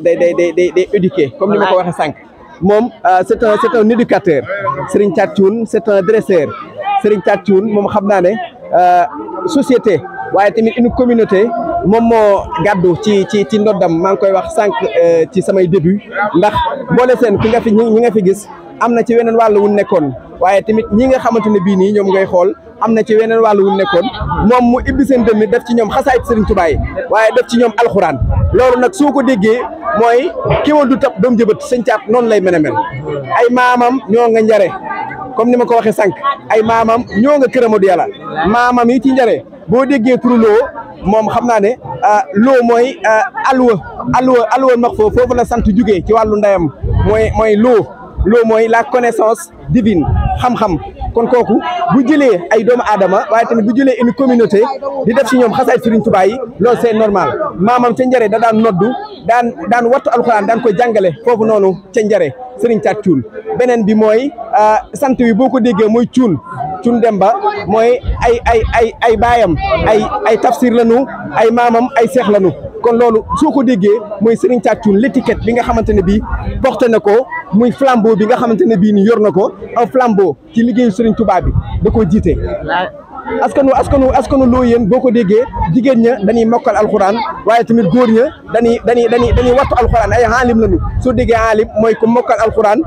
day éduquer comme ni ma ko waxee sànq moom c'est un éducateur Serigne Thiat Thioune c'est un dresseur Serigne Thiat Thioune moom xam naa ne société waaye tamit une communauté moom moo gàddu ci ndoddam maa ngi koy wax sànq ci samay début ndax boole seen ki nga fi ñi nga fi gis am na ci weneen wàll wu nekkoon waaye tamit ñi nga xamante ne bii nii ñoom ngay xool am na ci weneen wàll wu nekkoon moom mu ibbi seen dënn def ci ñoom xasaayit Serigne Touba yi waaye def ci ñoom alxuraan loolu nag soo ko déggee mooy kéwal du tab doom jëbët sëñ Thiat noonu lay mën a mel ay maamam ñoo nga njare comme ni ma ko waxee sànq ay maamam ñoo nga Kër Amadou Yàlla maamam yi ci njare boo déggee turu loo moom xam naa ne loo mooy alwa max foofu la sant jugee ci wàllu ndeyam mooy loo mooy la connaissance divine xam-xam kon kooku bu jëlee ay doomu aadama waaye tamit bu jëlee une communauté di def ci ñoom xasaay Serigne Touba yi loolu c'est normal maamam ca njare da daan noddu daan wattu alxuraan daan ko jàngale foofu noonu ca njare Serigne Thiat Thioune beneen bi mooy sant wi boo ko déggee mooy Thioune Demba mooy ay baayam ay tafsir lanu ay maamam ay seex lanu kon loolu soo ko déggee mooy Serigne Thiat Thioune l'étiquette bi nga xamante ne bii porté na ko muy flambeau bi nga xamante ne bii ni yor na ko un flambeau ci liggéeyu Serigne Touba bi da koo jiite. askanu loo yéen boo ko déggee jigéen ña dañuy mokkal alxuraan waaye tamit góor ña dañuy wattu alxuraan ay aalim lañu soo déggee aalim mooy ku mokkal alxuraan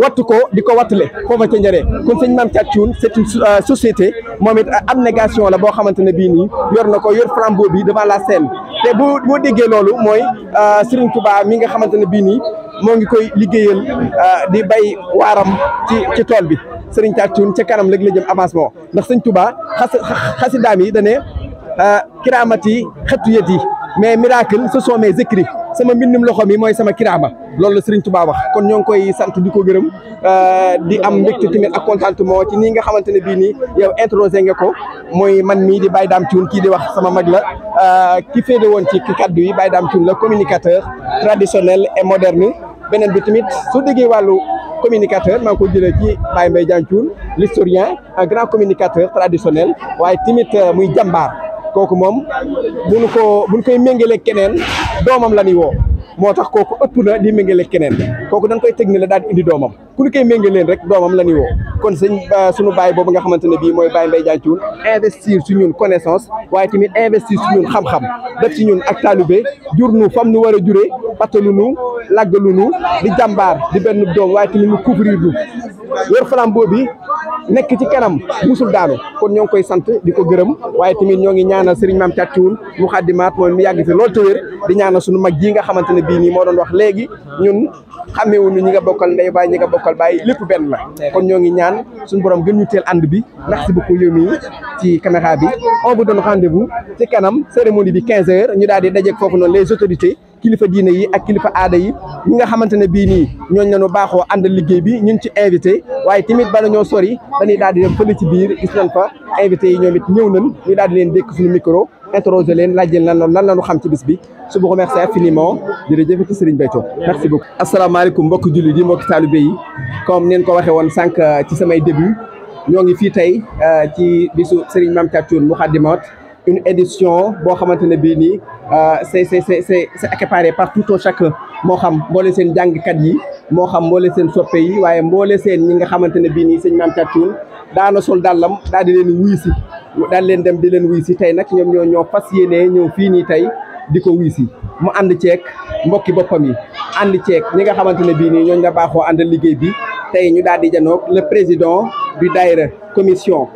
wattu ko di ko wattale foofa ca njëre kon sëñ Mame Thiat Thioune c'est une société moom it abnégation la boo xamante ne bii nii yor na ko yor flambeau bi devant la scène te boo déggee loolu mooy Serigne Touba mi nga xamante ne bii nii moo ngi koy liggéeyal di bay waaram ci tool bi Serigne Thiat Thioune ca kanam léegi la jëm avancement ndax sëñ Touba xasidaam yi da ne kiraamati xëttu yet yi mais miracle ce sont mes écrits sama mbindum loxo mi mooy sama kiraama loolu la Serigne Touba wax kon ñoo ngi koy sant di ko gërëm di am mbégte tamit ak contentement ci nii nga xamante ne bii nii yow introsé nga ko mooy man mii di Baye Dame Thioune kii di wax sama mag la ki féete woon ci kaddu yi Baye Dame Thioune la communicateur traditionnel et moderne beneen bi tamit soo déggee wàllu communicateur maa ngi ko jëlee ci Baye Mbaye Diagne Thioune l'historien un grand communicateur traditionnel waaye tamit muy jàmbaar kooku moom buñ koy méngale keneen doomam la ñuy woo moo tax kooku ëpp na di méngale keneen kooku dañ koy teg ni la daal di indi doomam ku ñu koy méngaleen rek doomam la ñuy woo kon sunu baay boobu nga xamante ne bii mooy Baye Mbaye Diagne Thioune investir su ñun connaissance waaye tamit investir su ñun xam-xam def ci ñun ak taalube jur nu fam nu war a juree patalu nu laggalu nu di jàmbaar di benn doom waaye tamit mu couvrir nu yor flambeau bi nekk ci kanam musul daanu kon ñoo ngi koy sant di ko gërëm waaye tamit ñoo ngi ñaanal Serigne Mame Thiat Thioune mu xaddimaat mooy mu yàgg fi loolu te wér di ñaanal suñu mag ji nga xamante ne bii nii moo doon wax léegi ñun xàmmeewuñu ñi nga bokkal ndey baay ñi nga bokkal baay lépp benn la kon ñoo ngi ñaan suñu borom gën ñu teel ànd bi merci beaucoup yow mii ci caméra bi on vous donne rendez-vous ci kanam cérémonie bi 15h ñu daal di dajeeg foofu noonu les autorités kilifa diine yi ak kilifa aada yi ñi nga xamante ne bii nii ñooñu lañu baaxoo àndal liggéey bi ñun ci invité waaye tamit bala ñoo sori dañuy daal di dem fële ci biir gis nañ fa invité yi ñoom it ñëw nañ ñu daal di leen dékk suñu micro interroger leen laaj leen lan la ñu xam ci bis bi je vous remercie infiniment jërëjëf Serigne Béthio merci beaucoup. asalaamaaleykum mbokki jullit yi mbokki taalibe yi comme neen ko waxee woon sànq ci samay début ñoo ngi fii tey ci bisu Serigne Mame Thiat Thioune Moukhaddamatoul une édition boo xamante ne bii nii c'est accaparé par tout un chacun moo xam mboole seen jàngkat yi moo xam mboole seen soppe yi waaye mboole seen ñi nga xamante ne bii nii sëñ Mame Thiat Thioune daana sol dàllam daal di leen wuy si daal leen dem di leen wuy si tey nag ñoom ñoo fas yéenee ñëw fii nii tey di ko wuy si mu ànd ceeg mbokki boppam yi ànd ceeg ñi nga xamante ne bii nii ñooñu la baaxoo àndal liggéey bi tey ñu daal di janoog le président du daïra commission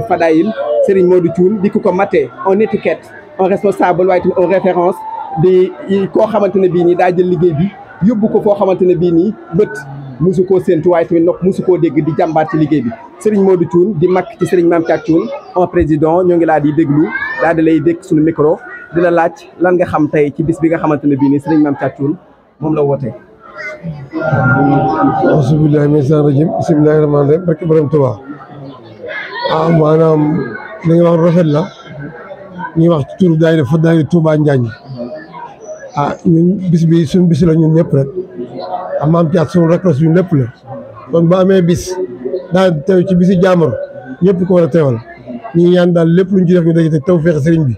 Fadaïl Serigne Modou Thioune di ko matee en étiquette un responsable waaye tamit en référence di koo xamante ne bii nii daa jël liggéey bi yóbbu ko foo xamante ne bii nii bët musu koo séentu waaye tamit nopp musu koo dégg di jàmbaar ci liggéey bi Serigne Modou Thioune di mag ci Serigne Mame Thiat Thioune en président ñoo ngi laa di déglu daal di lay dégg suñu micro di la laaj lan nga xam tey ci bis bi nga xamante ne bii nii Serigne Mame Thiat Thioune moom la wootee. auzubillahi mina shaytaani rajim bismillahi rahmaani rahim barke borom Tuubaa maanaam li nga wax rafet la ñuy wax ci turu daayira Fadaïl Touba Njaañ ñun bis bi suñu bis la ñun ñëpp rek Mame Thiat suñu rek la suñu lépp la kon ba amee bis daal teew ci bisi jaamur ñëpp ko war a teewal ñu ñaan daal lépp luñ ci def ñu daje te tawfeex sëriñ bi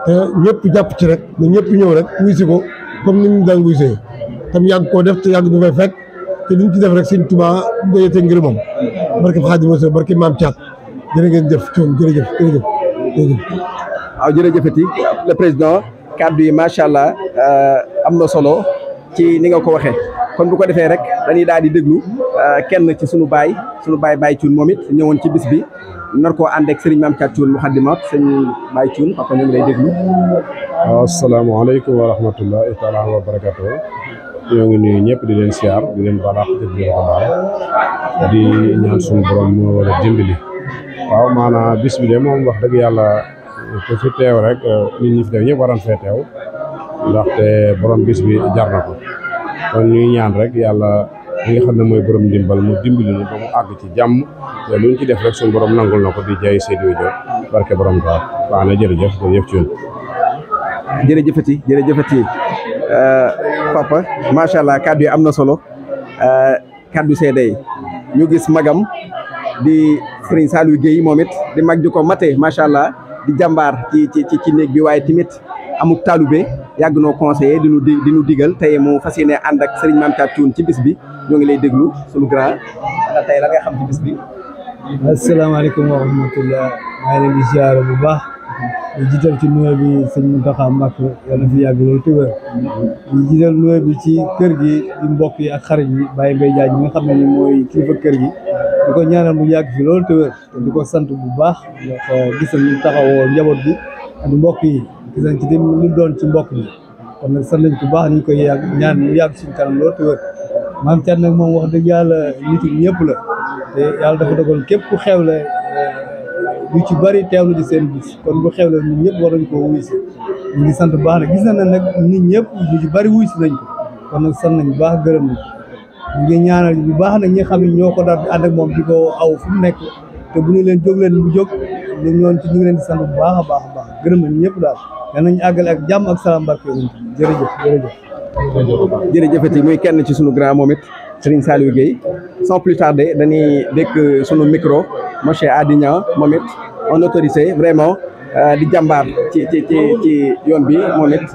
te ñëpp jàpp ci rek ñu ñëpp ñëw rek wuy si ko comme ni ñu daan wuy see tam yàgg koo def te yàgg ñu fay fekk te luñ ci def rek sëriñ Touba daje te ngir moom barke Xaadimu Rasuul barke Mame Thiat jërë ngeen jëf Thioune jërëjëf. waaw jërëjëfati le président kaddu yi macha allah am na solo ci ni nga ko waxee kon bu ko defee rek dañuy daal di déglu kenn ci sunu baay Baye Thioune moom it ñëwoon ci bis bi nar koo ànd ak Serigne Mame Thiat Thioune Moukhaddamatoul sëñ Baye Thioune papa ñu ngi lay déglu. waaw asalaamaaleykum wa rahmatullahi taala wa barakatuh ñoo ngi nuyu ñëpp di leen siyaar di leen balaax di leen ko baal di ñaan suñu borom moo war a dimbali waaw maanaam bis bi de moom wax dëgg yàlla ku fi teew rek nit ñi fi teew ñëpp waroon fee teew ndaxte borom bis bi jar na ko kon ñuy ñaan rek yàlla li nga xam ne mooy borom ndimbal mu dimbali ñu ba mu àgg ci jàmm te luñ ci def rek suñu borom nangul na ko di jaay Seydou Diop barke borom daal waaw na jërëjëf ci ñun. jërëjëfati papa macha allah kàddu yi am na solo kàddu seede yi ñu gis magam di Serigne Saliou Guèye moom it di mag ju ko mate macha allah di jàmbaar ci néeg bi waaye tamit amuk taalube yàgg noo conseiller di nu digal tey mu fas yéene ànd ak Serigne Mame Thiat Thioune ci bis bi ñoo ngi lay déglu sunu grand la tey la nga xam ci bis bi. asalaamaaleykum wa rahmatullah maa ngi leen di ziare bu baax di jiital ci nuyoo bi sëñ Mountakha Mbacké yàlla na fi yàgg loolu te wér di jiital nuyoo bi ci kër gi di mbokk yi ak xarit yi Baye Mbaye Diagne mi nga xam ne ni mooy kilifa kër gi di ko ñaanal mu yàgg fi loolu te wér te di ko sant bu baax ndax gis nañ ñu taxawoo njaboot bi ak mbokk yi gis nañ ci dem lu doon ci mbokk bi kon nag sant nañ ko baax ñu koy yàgg ñaan mu yàgg suñu kanam loolu te wér Mame Thiat nag moom wax dëgg yàlla nit ñëpp la te yàlla dafa dogal képp ku xewle lu ci bari teewlu ci seen bis kon bu xewle ñun ñëpp war nañ ko wuy si ñu ngi sant baax nag gis na ne nag nit ñëpp lu ci bari wuy si nañ ko kon nag sant nañ baax gërëm nañ ñu ngi ñaanal bu baax nag ñi xam ne ñoo ko daal di ànd ak moom di ko aw fu mu nekk te bu ñu leen jóg leen bu jóg ñoon ci ñu ngi leen di sant bu baax a baax gërëm nañ ñëpp daal yal nañu àggale ak jàmm ak salaam barke jërëjëfati muy kenn ci sunu grand moom it Serigne Saliou Guèye sans plus tarder dañuy dékk sunu micro monsieur Adignan moom it on autorisé vraiment di jàmbaar ci yoon bi moom it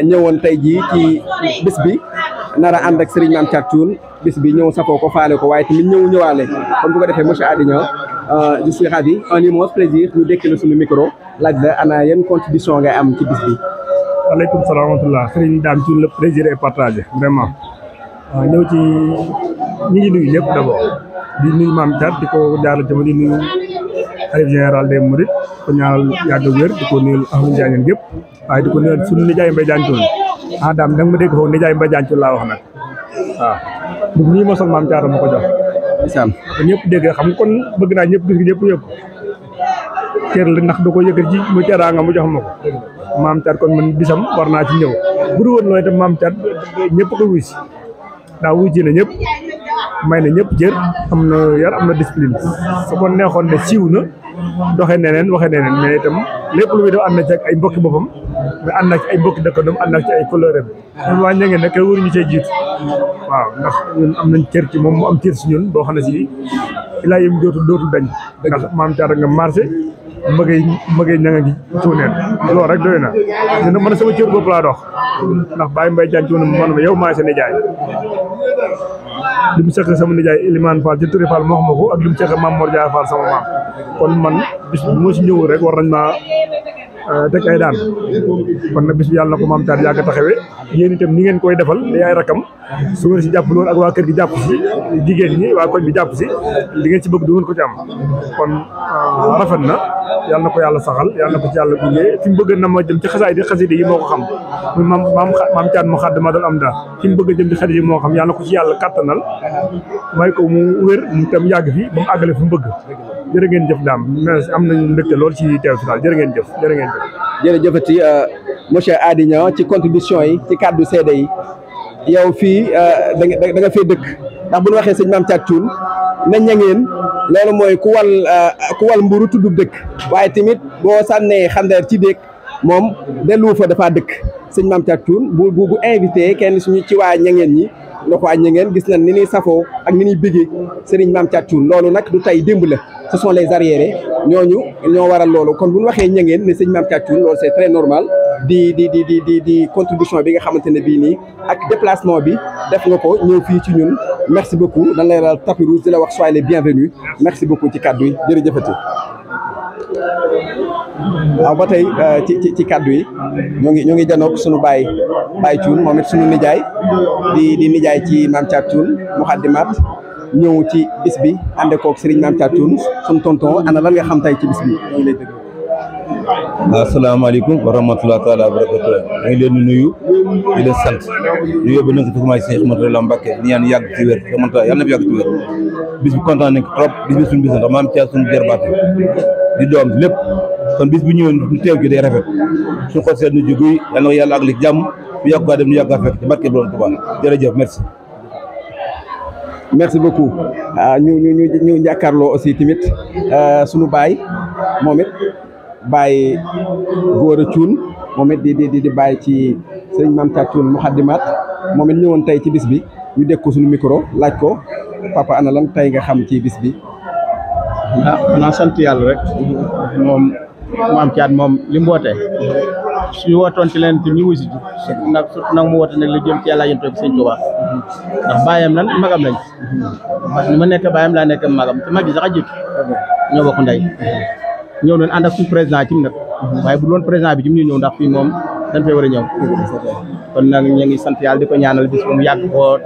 ñëwoon tey jii ci bis bi nar a ànd ak Serigne Mame Thiat Thioune bis bi ñëw safoo ko faale ko waaye tamit ñëwaale comme bu ko defee monsieur Adignan je suis ravi un immense plaisir ñu dékk la sunu micro laaj la ana yan contribution ngay am ci bis bi. waaleykum salaam wa rahmatulah Serigne Dame Thioune le plaisir est partagé vraiment waaw ñëw ci ñi ngi nuyu ñëpp d'abord di nuyu Mame Thiat di ko jaarale tamit di nuyu xalifa général des Mourides ko ñaanal yàgg wér di ko nuyul ahlu Njaañeen yëpp waaye di ko nuyul suñu nijaay Mbaye Diagne Thioune Dame da nga ma dégg foofu nijaay Mbaye Diagne Thioune laa wax nag waaw bu nii ma sol Mame Thiat ma ko jox ñëpp dégg xam nga kon bëgg naa ñëpp gis ñëpp yëpp kër la ndax da ko yëkkati ci mu teraanga mu jox ma ko Mame Thiat kon man bisam war naa ci ñëw bu dul woon loolu itam Mame Thiat ñëpp ko wuy si daa wuy ji na ñëpp may na ñëpp jër am na yar am na discipline su ko neexoon ne siiw na doxee neneen waxee neneen mais itam lépp lu muy def ànd na ci ak ay mbokki boppam mais ànd na ci ay mbokki dëkkandoom ànd na ci ay couleuram ñun waa Ndiangène nag kenn waruñu cee jiitu waaw ndax ñun am nañ cër ci moom mu am cër si ñun boo xam ne si ilaa yëm dootul dañ ndax Mame Thiat nga marché mëgey ña nga ngi cuuneen loolu rek doy na ñun man sama cër bopp laa dox ndax Baye Mbaye Diagne Thioune man ma yow maay sa nijaay li mu seq sama nijaay Elimane Fall ci Touré Fall moo xam ko ak li mu seq Mame Mor Dia Fall sama maam kon man bis bi moo si ñëwul rek war nañ maa teg ay daan kon nag bis bi yàlla na ko Mame Thiat yàgg taxawee yéen itam ni ngeen koy defal da yaay rakam su ngeen si jàpp loolu ak waa kër gi jàpp si jigéen ñi waa koñ bi jàpp si li ngeen ci bëgg du ngeen ko ci am kon rafet na yàlla na ko yàlla saxal yàlla na ko ci yàlla gunge fi mu bëgg na ma jëm ci xasida yi moo ko xam muy Mame Thiat mu xadd ma doon am daa fi mu bëgg a jëm ci xasida yi moo xam yàlla na ko ci yàlla kattanal may ko mu wér mu tam yàgg fi ba mu àggale fi mu bëgg jërë ngeen jëf daam mais am nañu mbégte lool ci teew si daal jërë ngeen jëf jërëjëfati monsieur Adignan ci contribution yi ci kàddu seede yi yow fii da nga fee dëkk ndax bu ñu waxee sëñ Mame Thiat Thioune na Ndiangène loolu mooy ku wal mburu tudd dëkk waaye tamit boo sànnee xandeer ci dëkk moom dellu fa dafa dëkk sëñ Mame Thiat Thioune bu invité kenn suñu ci waa Ndiangène ñi nga ko waa Ndiangène gis nañ ni ñuy safoo ak ni ñuy bëggee Serigne Mame Thiat Thioune loolu nag du tey démb la ce sont les arriérés ñoo waral loolu kon bu ñu waxee Ndiangène ne sëñ Mame Thiat Thioune loolu c'est très normal di contribution bi nga xamante ne bii nii ak déplacement bi def nga ko ñëw fii ci ñun merci beaucoup dañ lay daal tapis rouge di la wax soyez les bienvenus merci beaucoup ci kàddu yi jërëjëfati waaw ba tey ci kàddu yi ñoo ngi janook suñu Baye Thioune moom it suñu nijaay di nijaay ci Mame Thiat Thioune Muxaddimaat ñëw ci bis bi ànd koog Serigne Mame Thiat Thioune suñu tonton ana lan nga xam tey ci bis bi ñoo ngi lay dégg asalaamaaleykum wa rahmatulah taala wa barakatuh. maa ngi leen di nuyu di leen sant ñu yóbbu nañ ko commencé Cheikh Mourtada Mbacké di ñaan yàgg ci wér Cheikh Mourtada yàlla na fi yàgg ci wér bis bi kontaan nañ ko trop bis bi suñu bis ndax maam Thiat suñu jarbaat di doom lépp kon bis bu ñëwee ñu teew ci day rafet suñu xol seet nu jóguy yàlla na ko yàlla ak li jàmm ñu yàgg kaa dem ñu yàgg kaa fekk ci barke borom Tuubaa jërëjëf merci. merci beaucoup ñu jàkkaarloo aussi tamit sunu baay moom it baay Gora Thioune moom it di baay ci sëñ Mame Thiat Thioune Muxaddimaat moom it ñëwoon tey ci bis bi ñu dégg ko suñu micro laaj ko papa ana lan tey nga xam ci bis bi. xanaa sant yàlla rek moom Mame Thiat moom li mu woote suñu wootoon ci leen te ñu wuy si surtout nag mu woote nag li jëm ci yàlla yéen toog sëñ Tuubaa ndax bàyyam lan magam lañ ni ma nekk bàyyam laa nekk magam te mag yi sax a jiitu ñoo bokk ndey ñëw nañ ànd ak suñu président ci mu nag waaye bu doon président bi ci mu ñu ñëw ndax fii moom dañ fay war a ñëw kon nag ñu ngi sant yàlla di ko ñaanal bis bu mu yàgg koo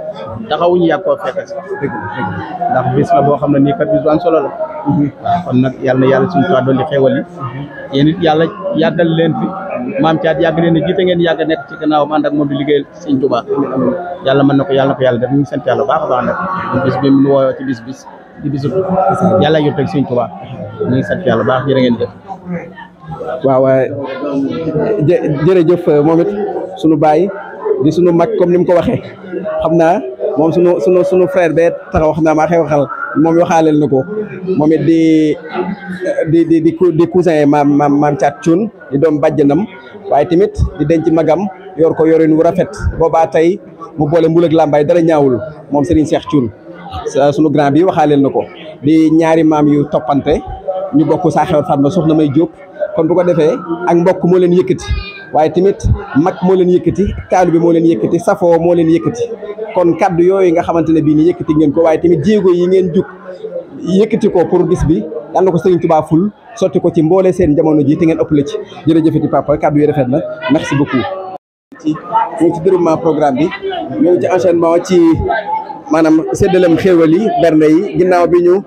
taxawuñu yàgg koo fekk si ndax bis la boo xam ne nii kat bis bu am solo la waaw kon nag yàlla na yàlla suñu toit doon di xéewal yi yéen it yàlla yàggal leen fi Mame Thiat yàgg leen a jiite ngeen yàgg nekk ci gannaawam ànd ak moom di liggéeyal Sëñ Tuubaa yàlla mën na ko yàlla def ñu ngi sant yàlla baax a baax nag bis bi mu wooyoo ci bis di bisu yàlla yóbbu ak Sëñ Tuubaa ñu ngi sant yàlla baax jërë ngeen jëf. waaw jërëjëf moom it sunu baay di sunu mag comme ni mu ko waxee xam naa moom sunu frère bee taxaw xam naa maa xew xal moom waxaaleel na ko moom it di cousin Mame Thiat Thioune di doom bàjjanam waaye tamit di denc magam yor ko yorin wu rafet boobaa tey mu boole mbul ak làmbaay dara ñaawul moom Serigne Cheikh Thioune sunu grand bi waxaaleel na ko di ñaari maam yu toppante ñu bokk saa xewat Fatma soxna May Diop kon bu ko defee ak mbokk moo leen yëkkati waaye tamit mag moo leen yëkkati taalibe moo leen yëkkati safoo moo leen yëkkati kon kaddu yooyu nga xamante ne bii ni yëkkati ngeen ko waaye tamit jéego yi ngeen jug yëkkati ko pour bis bi yal na ko Serigne Touba ful sotti ko ci mboole seen jamono ji te ngeen ëpp la ci jërëjëfati papa kaddu yi rafet na merci beaucoup. ñu ngi ci déroulement programme bi ñu ngi ci enchaînement ci maanaam séddalem xéewal yi bernde yi ginnaaw bi ñu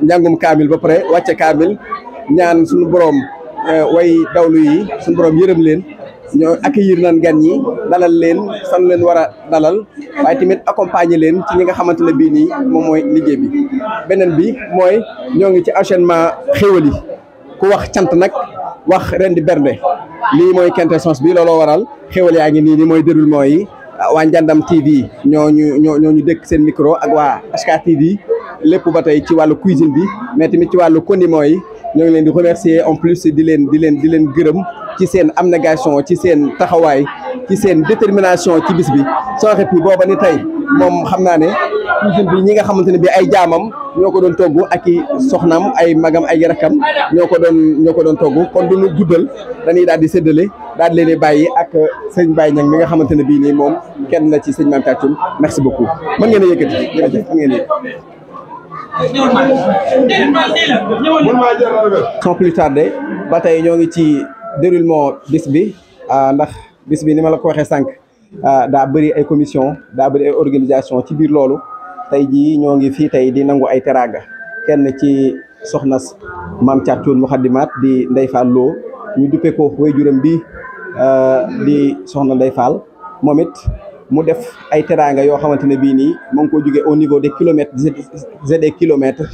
njàngum kaamil ba pare wàcce kaamil ñaan suñu borom way dawlu yi suñu borom yërëm leen ñoo accueillir nañ gan ñi dalal leen fan leen war a dalal waaye tamit accompagner leen ci ñi nga xamante ne bii nii moom mooy liggéey bi. beneen bi mooy ñoo ngi ci enchaînement xéwal yi ku wax cant nag wax ren di bernde lii mooy quintessence bi looloo waral xéwal yaa ngi nii mooy déroulement yi waa Njàndam TV ñoo ñu dëkk seen micro ak waa HK TV lépp ba tey ci wàllu cuisine bi mais tamit ci wàllu condiment yi. ñoo ngi leen di remercier en plus di leen gërëm ci seen abnégation ci seen taxawaay ci seen détermination ci bis bi soo xepp booba ni tey moom xam naa ne cuisine bi ñi nga xamante ne bi ay jaamam ñoo ko doon togg ak i soxnaam ay magam ay rakam ñoo ko doon togg kon duñu guddal dañuy daal di séddale daal di leen di bàyyi ak sëñ Baye Niang mi nga xamante ne bii nii moom kenn la ci sëñ Mame Thiat Thioune merci beaucoup mën ngeen a yëkkati jërëjëf mën ngeen a sans plus tarder ba tey ñoo ngi ci déroulement bis bi ndax bis bi ni ma la ko waxee sànq daa bëri ay commission daa bëri ay organisation ci biir loolu tey jii ñoo ngi fii tey di nangu ay teraanga kenn ci soxna Mame Thiat Thioune Muxaddimaat di Ndeye Fall Lo ñu duppe ko waajuram bi di soxna Ndeye Fall moom it mu def ay teraanga yoo xamante ne bii nii mu ngi ko jógee au niveau des kilomètres des kilomètres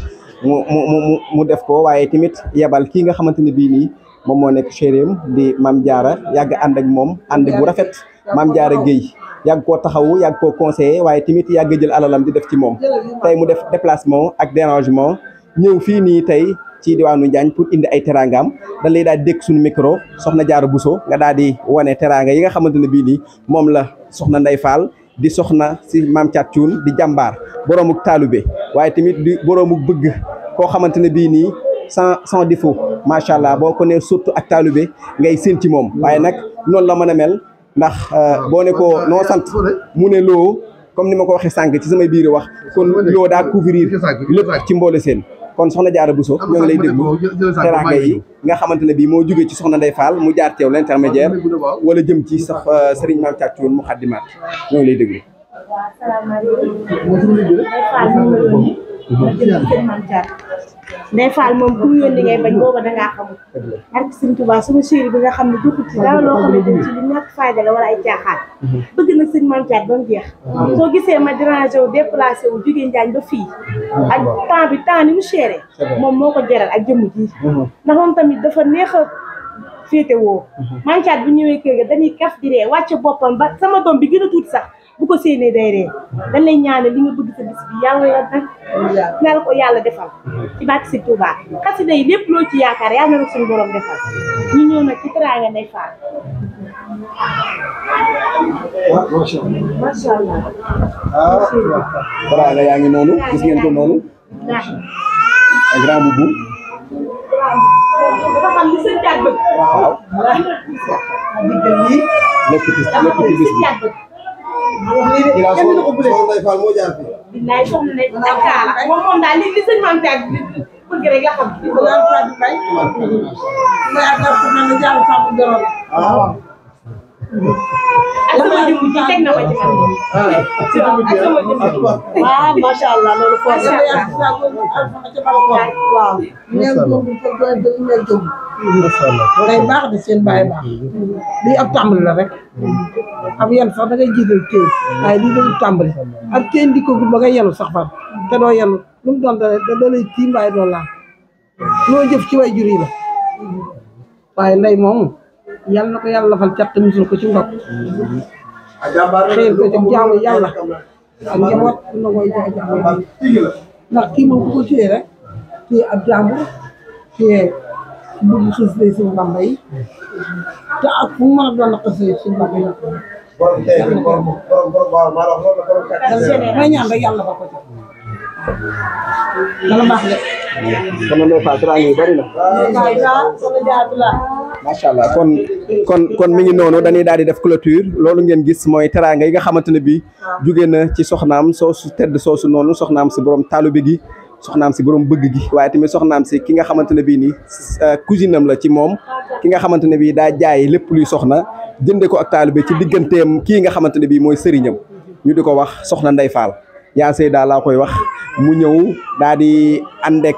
mu def ko waaye tamit yebal kii nga xamante ne bii nii moom moo nekk chérim di Mame Diarra yàgg ànd ak moom ànd bu rafet Mame Diarra Guèye yàgg koo taxawu yàgg koo conseiller waaye tamit yàgg jël alalam di def ci moom tey mu def déplacement ak dérangement ñëw fii nii tey ci diwaanu Njaañ pour indi ay teraangaam dañ lay daal di dégg suñu micro soxna Diarra Bousso nga daal di wane teraanga yi nga xamante ne bii nii moom la soxna Ndeye Fall di soxna si Mame Thiat Thioune di jàmbaar boroomuk taalube waaye tamit di boroomuk bëgg koo xamante ne bii nii sans défaut macha allah boo ko nee surtout ak taalube ngay séen ci moom waaye nag noonu la mën a mel ndax boo ne ko noo sant mu ne loo comme ni ma ko waxee sànq ci samay biir wax kon loo daa couvrir lépp ci mboole seen kon soxna Diarra Bousso ñoo ngi lay déglu teraanga yi nga xamante ne bii moo jógee ci soxna Ndeye Fall mu jaar teew l'intermédiaire wala jëm ci sax Serigne Mame Thiat Thioune Muxaddimaat ñoo ngi lay déglu. waaw salaamaaleykum. Ndeye Fall moom ku mu yónni ngay bañ booba dangaa xamul barke Sëñ Tuubaa sama chéri bi nga xam ne dugg ci dara loo xamante ni ci lu ñàkk fayda la wala ay caaxaan bëgg nag sëñ Mame Thiat ba mu jeex soo gisee ma dérangé wu déplacé wu jógee Njaañ ba fii ak temps ni mu chéré moom moo ko jaral ak jëmm ji ndax moom tamit dafa neex a féete woo Mame Thiat bu ñëwee kër ga dañuy kaf di ree wàcce boppam ba sama doom bi gën a tuuti sax bu ko séenee day ree dañ lay ñaanal li nga bëgg sa bis bi yàlla nag na la ko yàlla defal ci barke Sëñ Tuubaa xasida yi lépp loo ci yaakaar yàlla na suñu borom defal ñu ñëw nag ci teraanga Ndeye Fall macha allah teraanga yaa ngi noonu gis ngeen ko noonu grand boubou dafa xam li Sëñ Thiat bëgg waaw lépp ci bis bi billaay soxna ne ak kaala moom daal li sëñ Mame Thiat bëgg rek la xam sama jëmm ji teg na ma ci man waaw macha allah loolu force waaw day baax di seen bàyyi baax lii ab tàmbali la rek ab yan sax da ngay jiital téye waaye lii dañu tàmbali ak téye di ko ba nga yenu sax far te doo yenu lu mu doon da lay tiim waaye doo laal loo jëf ci way jur yi la waaye ndey moomu yàlla na ko yàlla lafal cat musul ko ci ndok xëy ko ci jaamu yàlla ak njaboot na koy jox jaamu ndax kii moom ku ko téye rek téye ab jàmbur téye bëgg suuf lay suñu Bamba yi te ak fu mu mën a doon na xasee suñu Bamba yi may ñaan rek yàlla ba ko ci dana baax de sama Ndeye Fall teraanga yu bari la macha allah kon mi ngi noonu dañuy daal di def clôture loolu ngeen gis mooy teraanga yi nga xamante ne bii jóge na ci soxnaam soosu tedd soosu noonu soxnaam si borom taalibe gi soxnaam si borom bëgg gi waaye tamit soxnaam si ki nga xamante ne bii nii cousine am la ci moom ki nga xamante ne bii daa jaay lépp luy soxna jënde ko ak taalibe ci digganteem kii nga xamante ne bii mooy sëriñam ñu di ko wax soxna Ndeye Fall yaa sey daal laa koy wax mu ñëw daal di ànd ak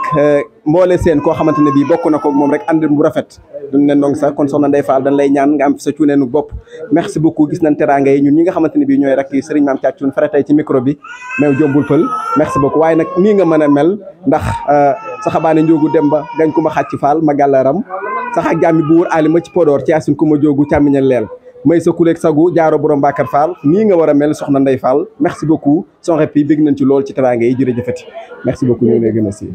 mboole seen koo xamante ne bii bokk na ko moom rek ànd bu rafet duñ ne ndong sax kon soxna Ndeye Fall dañ lay ñaan nga am sa cuuneenu bopp merci beaucoup gis nañ teraanga yi ñun ñi nga xamante ne bii ñooy rek Serigne Mame Thiat Thioune fare tey ci micro bi mais jombul pël merci beaucoup waaye nag nii nga mën a mel ndax saxabaane njóogu dem ba gañ ku ma xàcc Fall ma gàllaram sax ak jàmmi bu wóor alima ci Podor ci asin ku ma jóogu càmmiñal leel may sa kuleeg sagu jaaro borom Bakar Fall nii nga war a mel soxna Ndeye Fall merci beaucoup son rep yi bégg nañ ci lool ci teraanga yi jërëjëfati merci beaucoup ñu ngi lay gën a si